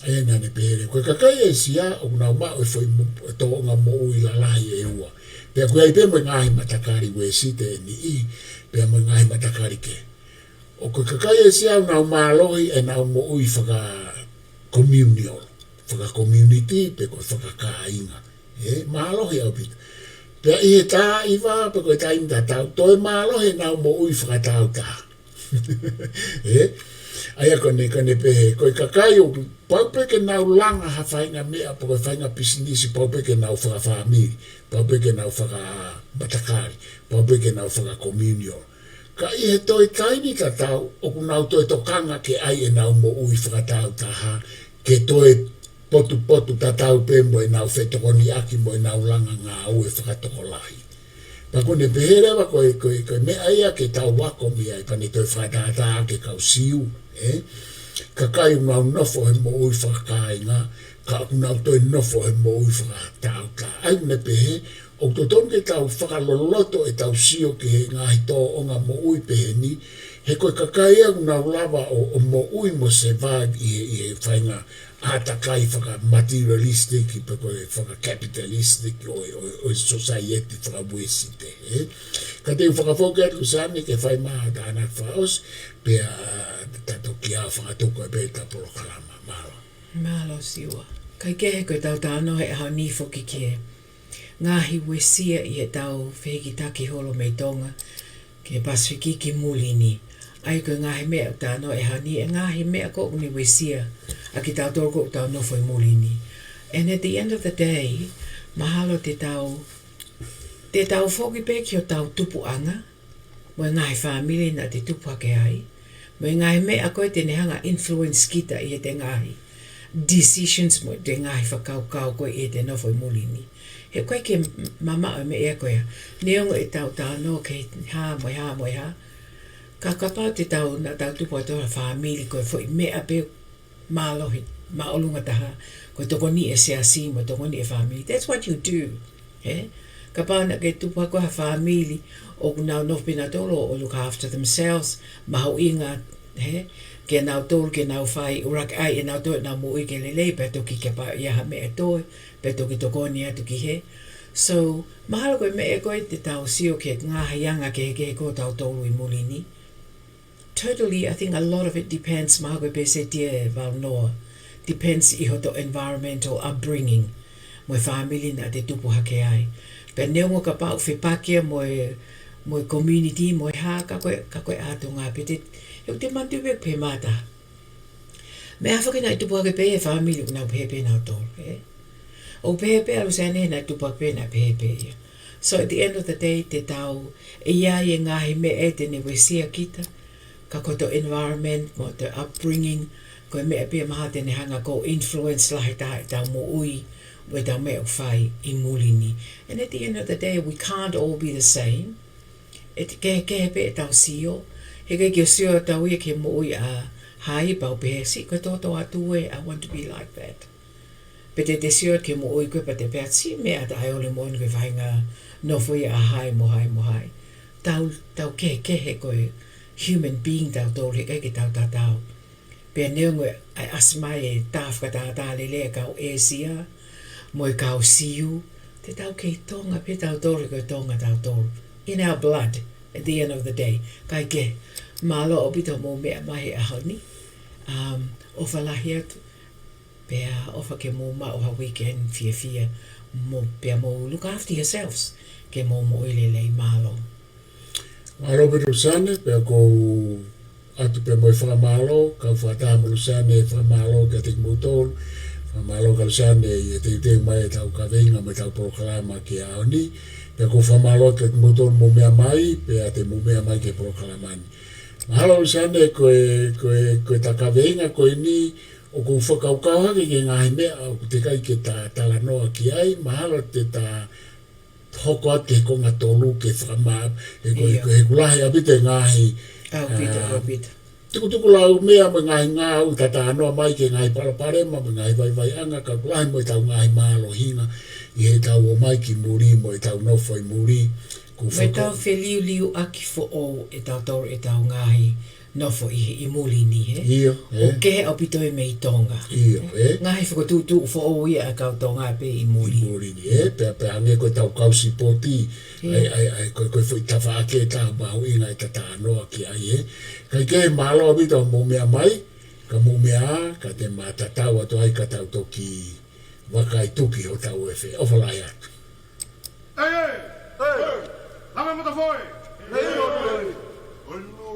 ʻA ia naʻa ne pehē leva, ko e kakai ʻĒsia, ʻoku nau maʻu e foʻi mo-, tōʻonga moʻui lalahi ʻe ua. Pea ʻoku ʻi ai pē mo e ngaahi matakali Uēsite ʻe niʻihi, pea mo e ngaahi matakali kehe. ʻOku ʻi ai e kakai ʻĒsia ʻoku nau mālohi ʻenau moʻui faka-communal, faka-community, pe ko e fakakāinga. Ē, mālohi ʻaupito. Pea ʻi he taimi ʻe taha, pe ko e taimi tatau, toe mālohi ʻenau moʻui fakatāutaha. Ē? ʻA ia ko ʻene, ko ʻene pehē, ko e kakai ʻoku pau pē ke nau langa ha faʻahinga meʻa, pe ko e faʻahinga pisinisi, pau pē ke nau fakafāmili, pau pē ke nau fakamatakali, pau pē ke nau faka-communal. Ka ʻi he toe taimi tatau, ʻoku nau toe tokanga ke ʻai ʻenau moʻui fakatāutaha, ke toe potupotu tatau pē mo ʻenau fetokoniʻaki mo ʻenau langa ngāue fakatokolahi. Pea ko ʻene pehē leva ko e, ko e, ko e meʻa ia ke tau ako mei ai, pea ne toe fakatātā ki he kau Siu, ē? Kakai ʻoku nau nofo he moʻui fakakāinga, ka ʻoku nau toe nofo he moʻui fakatāutaha. ʻA ia ʻoku ne pehē, ʻoku totonu ke tau fakaloloto ʻetau sio ki he ngaahi tōʻonga moʻui pehē ni, he ko e kakai ia ʻoku nau lava ʻo, ʻo moʻui mo survive ʻi he, ʻi he faʻahinga ʻātakai faka-materialistic pe ko e faka-capitalistic ʻo, ʻo, ʻo e society faka-Uēsite, ē? Ka te u fakafoki atu Sane ke fai mai ha tānaki fakaʻosi, pea ta toki ʻā fakatuku ai pē ʻetau polokalama. Mālō. Mālō Siua. Kae kehe ko ʻetau talanoa he ʻaho ni foki ki he ngaahi uesia ʻi heʻetau fehikitaki holo mei Tonga ki he Pasifiki ki muli ni. ʻA ia ko e ngaahi meʻa ʻoku talanoa he ʻaho ni, ʻa e ngaahi meʻa ko ē ʻoku ne uesia ʻa kitautolu ko ē ʻoku tau nofo ʻi muli ni. And at the end of the day, mahalo te tau, te tau foki pē ki hotau tupuʻanga, mo e ngaahi fāmili naʻa te tupu hake ai, mo e ngaahi meʻa ko ē te ne hanga influence kita ʻi heʻete ngaahi decisions mo ʻete ngaahi fakakaukau ko ē ʻi heʻete nofo ʻi muli ni. He ʻoku ʻikai ke mamaʻo e meʻa ko ia. Neongo ʻetau talanoa ki he hā mo e hā mo e hā. Ka kapau te tau, naʻa tau tupu atu ha fāmili ko e foʻi meʻa pē mālohi, māʻolunga taha, ko e tokoni e siasi mo e tokoni e fāmili. That's what you do. He? Kapau naʻa ke tupu atu ha fāmili ʻoku nau nofo pē nautolu ʻo look after themselves, mahuʻinga, he? Kia nautolu, ke nau fai, ʻuluaki ʻai ʻe nautolu ʻenau moʻui ke lelei, pea toki ke pā ia ha meʻa ʻe toe, pea toki tokoni atu ki he. So, mahalo ko e meʻa ko ē te tau sio ki he ngaahi anga kehekehe ko ē ʻo tautolu ʻi muli ni. Totally, I think a lot of it depends, mahalo ko e pehē ʻe Tia Vaunoa, depends ʻi hoto environmental upbringing, mo e fāmili naʻa te tupu hake ai. Pea neongo kapau ʻoku fepaki ia mo e, mo e community, mo e hā, ka ko e, ka ko e ʻā Tonga pē te, he ʻoku te manatuʻi pē ʻoku pehē mai ʻa e taha. Meʻa foki naʻe tupu hake pē he fāmili ʻoku nau pehē pē nautolu, he? ʻOku pehē pē ʻa Luseane naʻe tupu hake pē naʻe pehē pē ia. So at the end of the day, te tau, ʻe ʻi ai e ngaahi meʻa te ne uesia kita, ka ko hoto environment, mo hoto upbringing, ko e meʻa pē ia mahalo te ne hanga ʻo influence lahi taha ʻetau moʻui, mo ʻetau meʻa ʻoku fai ʻi muli ni. And at the end of the day, we can't all be the same. ʻE kehekehe pē ʻetau sio. He ʻikai ke sio atu ia ki he moʻui ʻa hai pea u pehē, siʻi ko e toto atu ē, I want to be like that. Pe te te sio ki he moʻui ko ē pea te pehē, siʻi meʻa ʻa taʻeʻaonga moʻoni ko e faʻahinga nofo ia ʻa hai mo hai mo hai. Tau, tau kehekehe ko e human being tautolu, he ʻikai ke tau tatau. Pea neongo ʻa e ʻasi mai e tā fakatātā lelei ʻa e kau ʻĒsia, mo e kau Siu, te tau kei Tonga pē tautolu, ko e Tonga tautolu. In our blood, at the end of the day. Kae kehe, mālō ʻaupito hoʻomou meʻa mai he ʻaho ni. Um, ʻofa lahi atu, pea ʻofa ke mou maʻu ha weekend fiefia, mo, pea mou look after yourselves, ke mou moʻui lelei, mālō. Mālō pē Luseane, pea ʻoku ou ʻoatu pē mo e fakamālō, kau fakataha mo Luseane e fakamālō kiate kimoutolu, fakamālō kia Luseane ʻi he teuteu mai ʻetau kaveinga mo ʻetau polokalama ki he ʻaho ni, pea ʻoku ou fakamālō kiate kimoutolu hoʻomou meʻa mai, pea te mou meʻa mai ki he polokalama ni. Mahalo Luseane ko e, ko e, ko ʻeta kaveinga ko eni, ʻoku ou fakakaukau hake ki he ngaahi meʻa ʻoku teʻeki ai ke ta talanoa ki ai, mahalo te ta hoko atu ki he konga tolu ke fakamā, he ko e, ʻIo. ko e, he ʻoku lahi ʻaupito e ngaahi, ʻAupito, ʻa, ʻaupito. tukutuku laumeʻa mo e ngaahi ngāue ʻoku ta talanoa mai ki he ngaahi palopalema mo e ngaahi vaivaiʻanga, ka ʻoku lahi mo ʻetau ngaahi mālohinga ʻi heʻetau ō mai ki muli mo ʻetau nofo ʻi muli. ʻOku Mo ʻetau fakau- feliuliuaki foʻou ʻe tautolu ʻetau ngaahi nofo ʻi he, ʻi muli ni, he? ʻIo, ʻOku ē. kehe ʻaupito ia mei Tonga. ʻIo, ē. Ngaahi fokotuʻutuʻu foʻou ia ʻa e kau Tonga pē ʻi muli. ʻI muli ni, ē. Pea, pea hangē ko ʻetau kau sipoti, ʻIo. ʻa e, ʻa e, ʻa e, ko e, ko e foʻi tafaʻaki ʻe taha mahuʻinga ʻeta talanoa ki ai, ē. Kae kehe, mālō ʻaupito hoʻomou meʻa mai, ka mou meʻa ā, ka te ma tatau atu ai ka tau toki vakai tuki hotau efe. ʻOfa lahi atu. ʻEi, ʻei, ʻei. Langa Matafoe. ʻEi, ʻei, ʻei.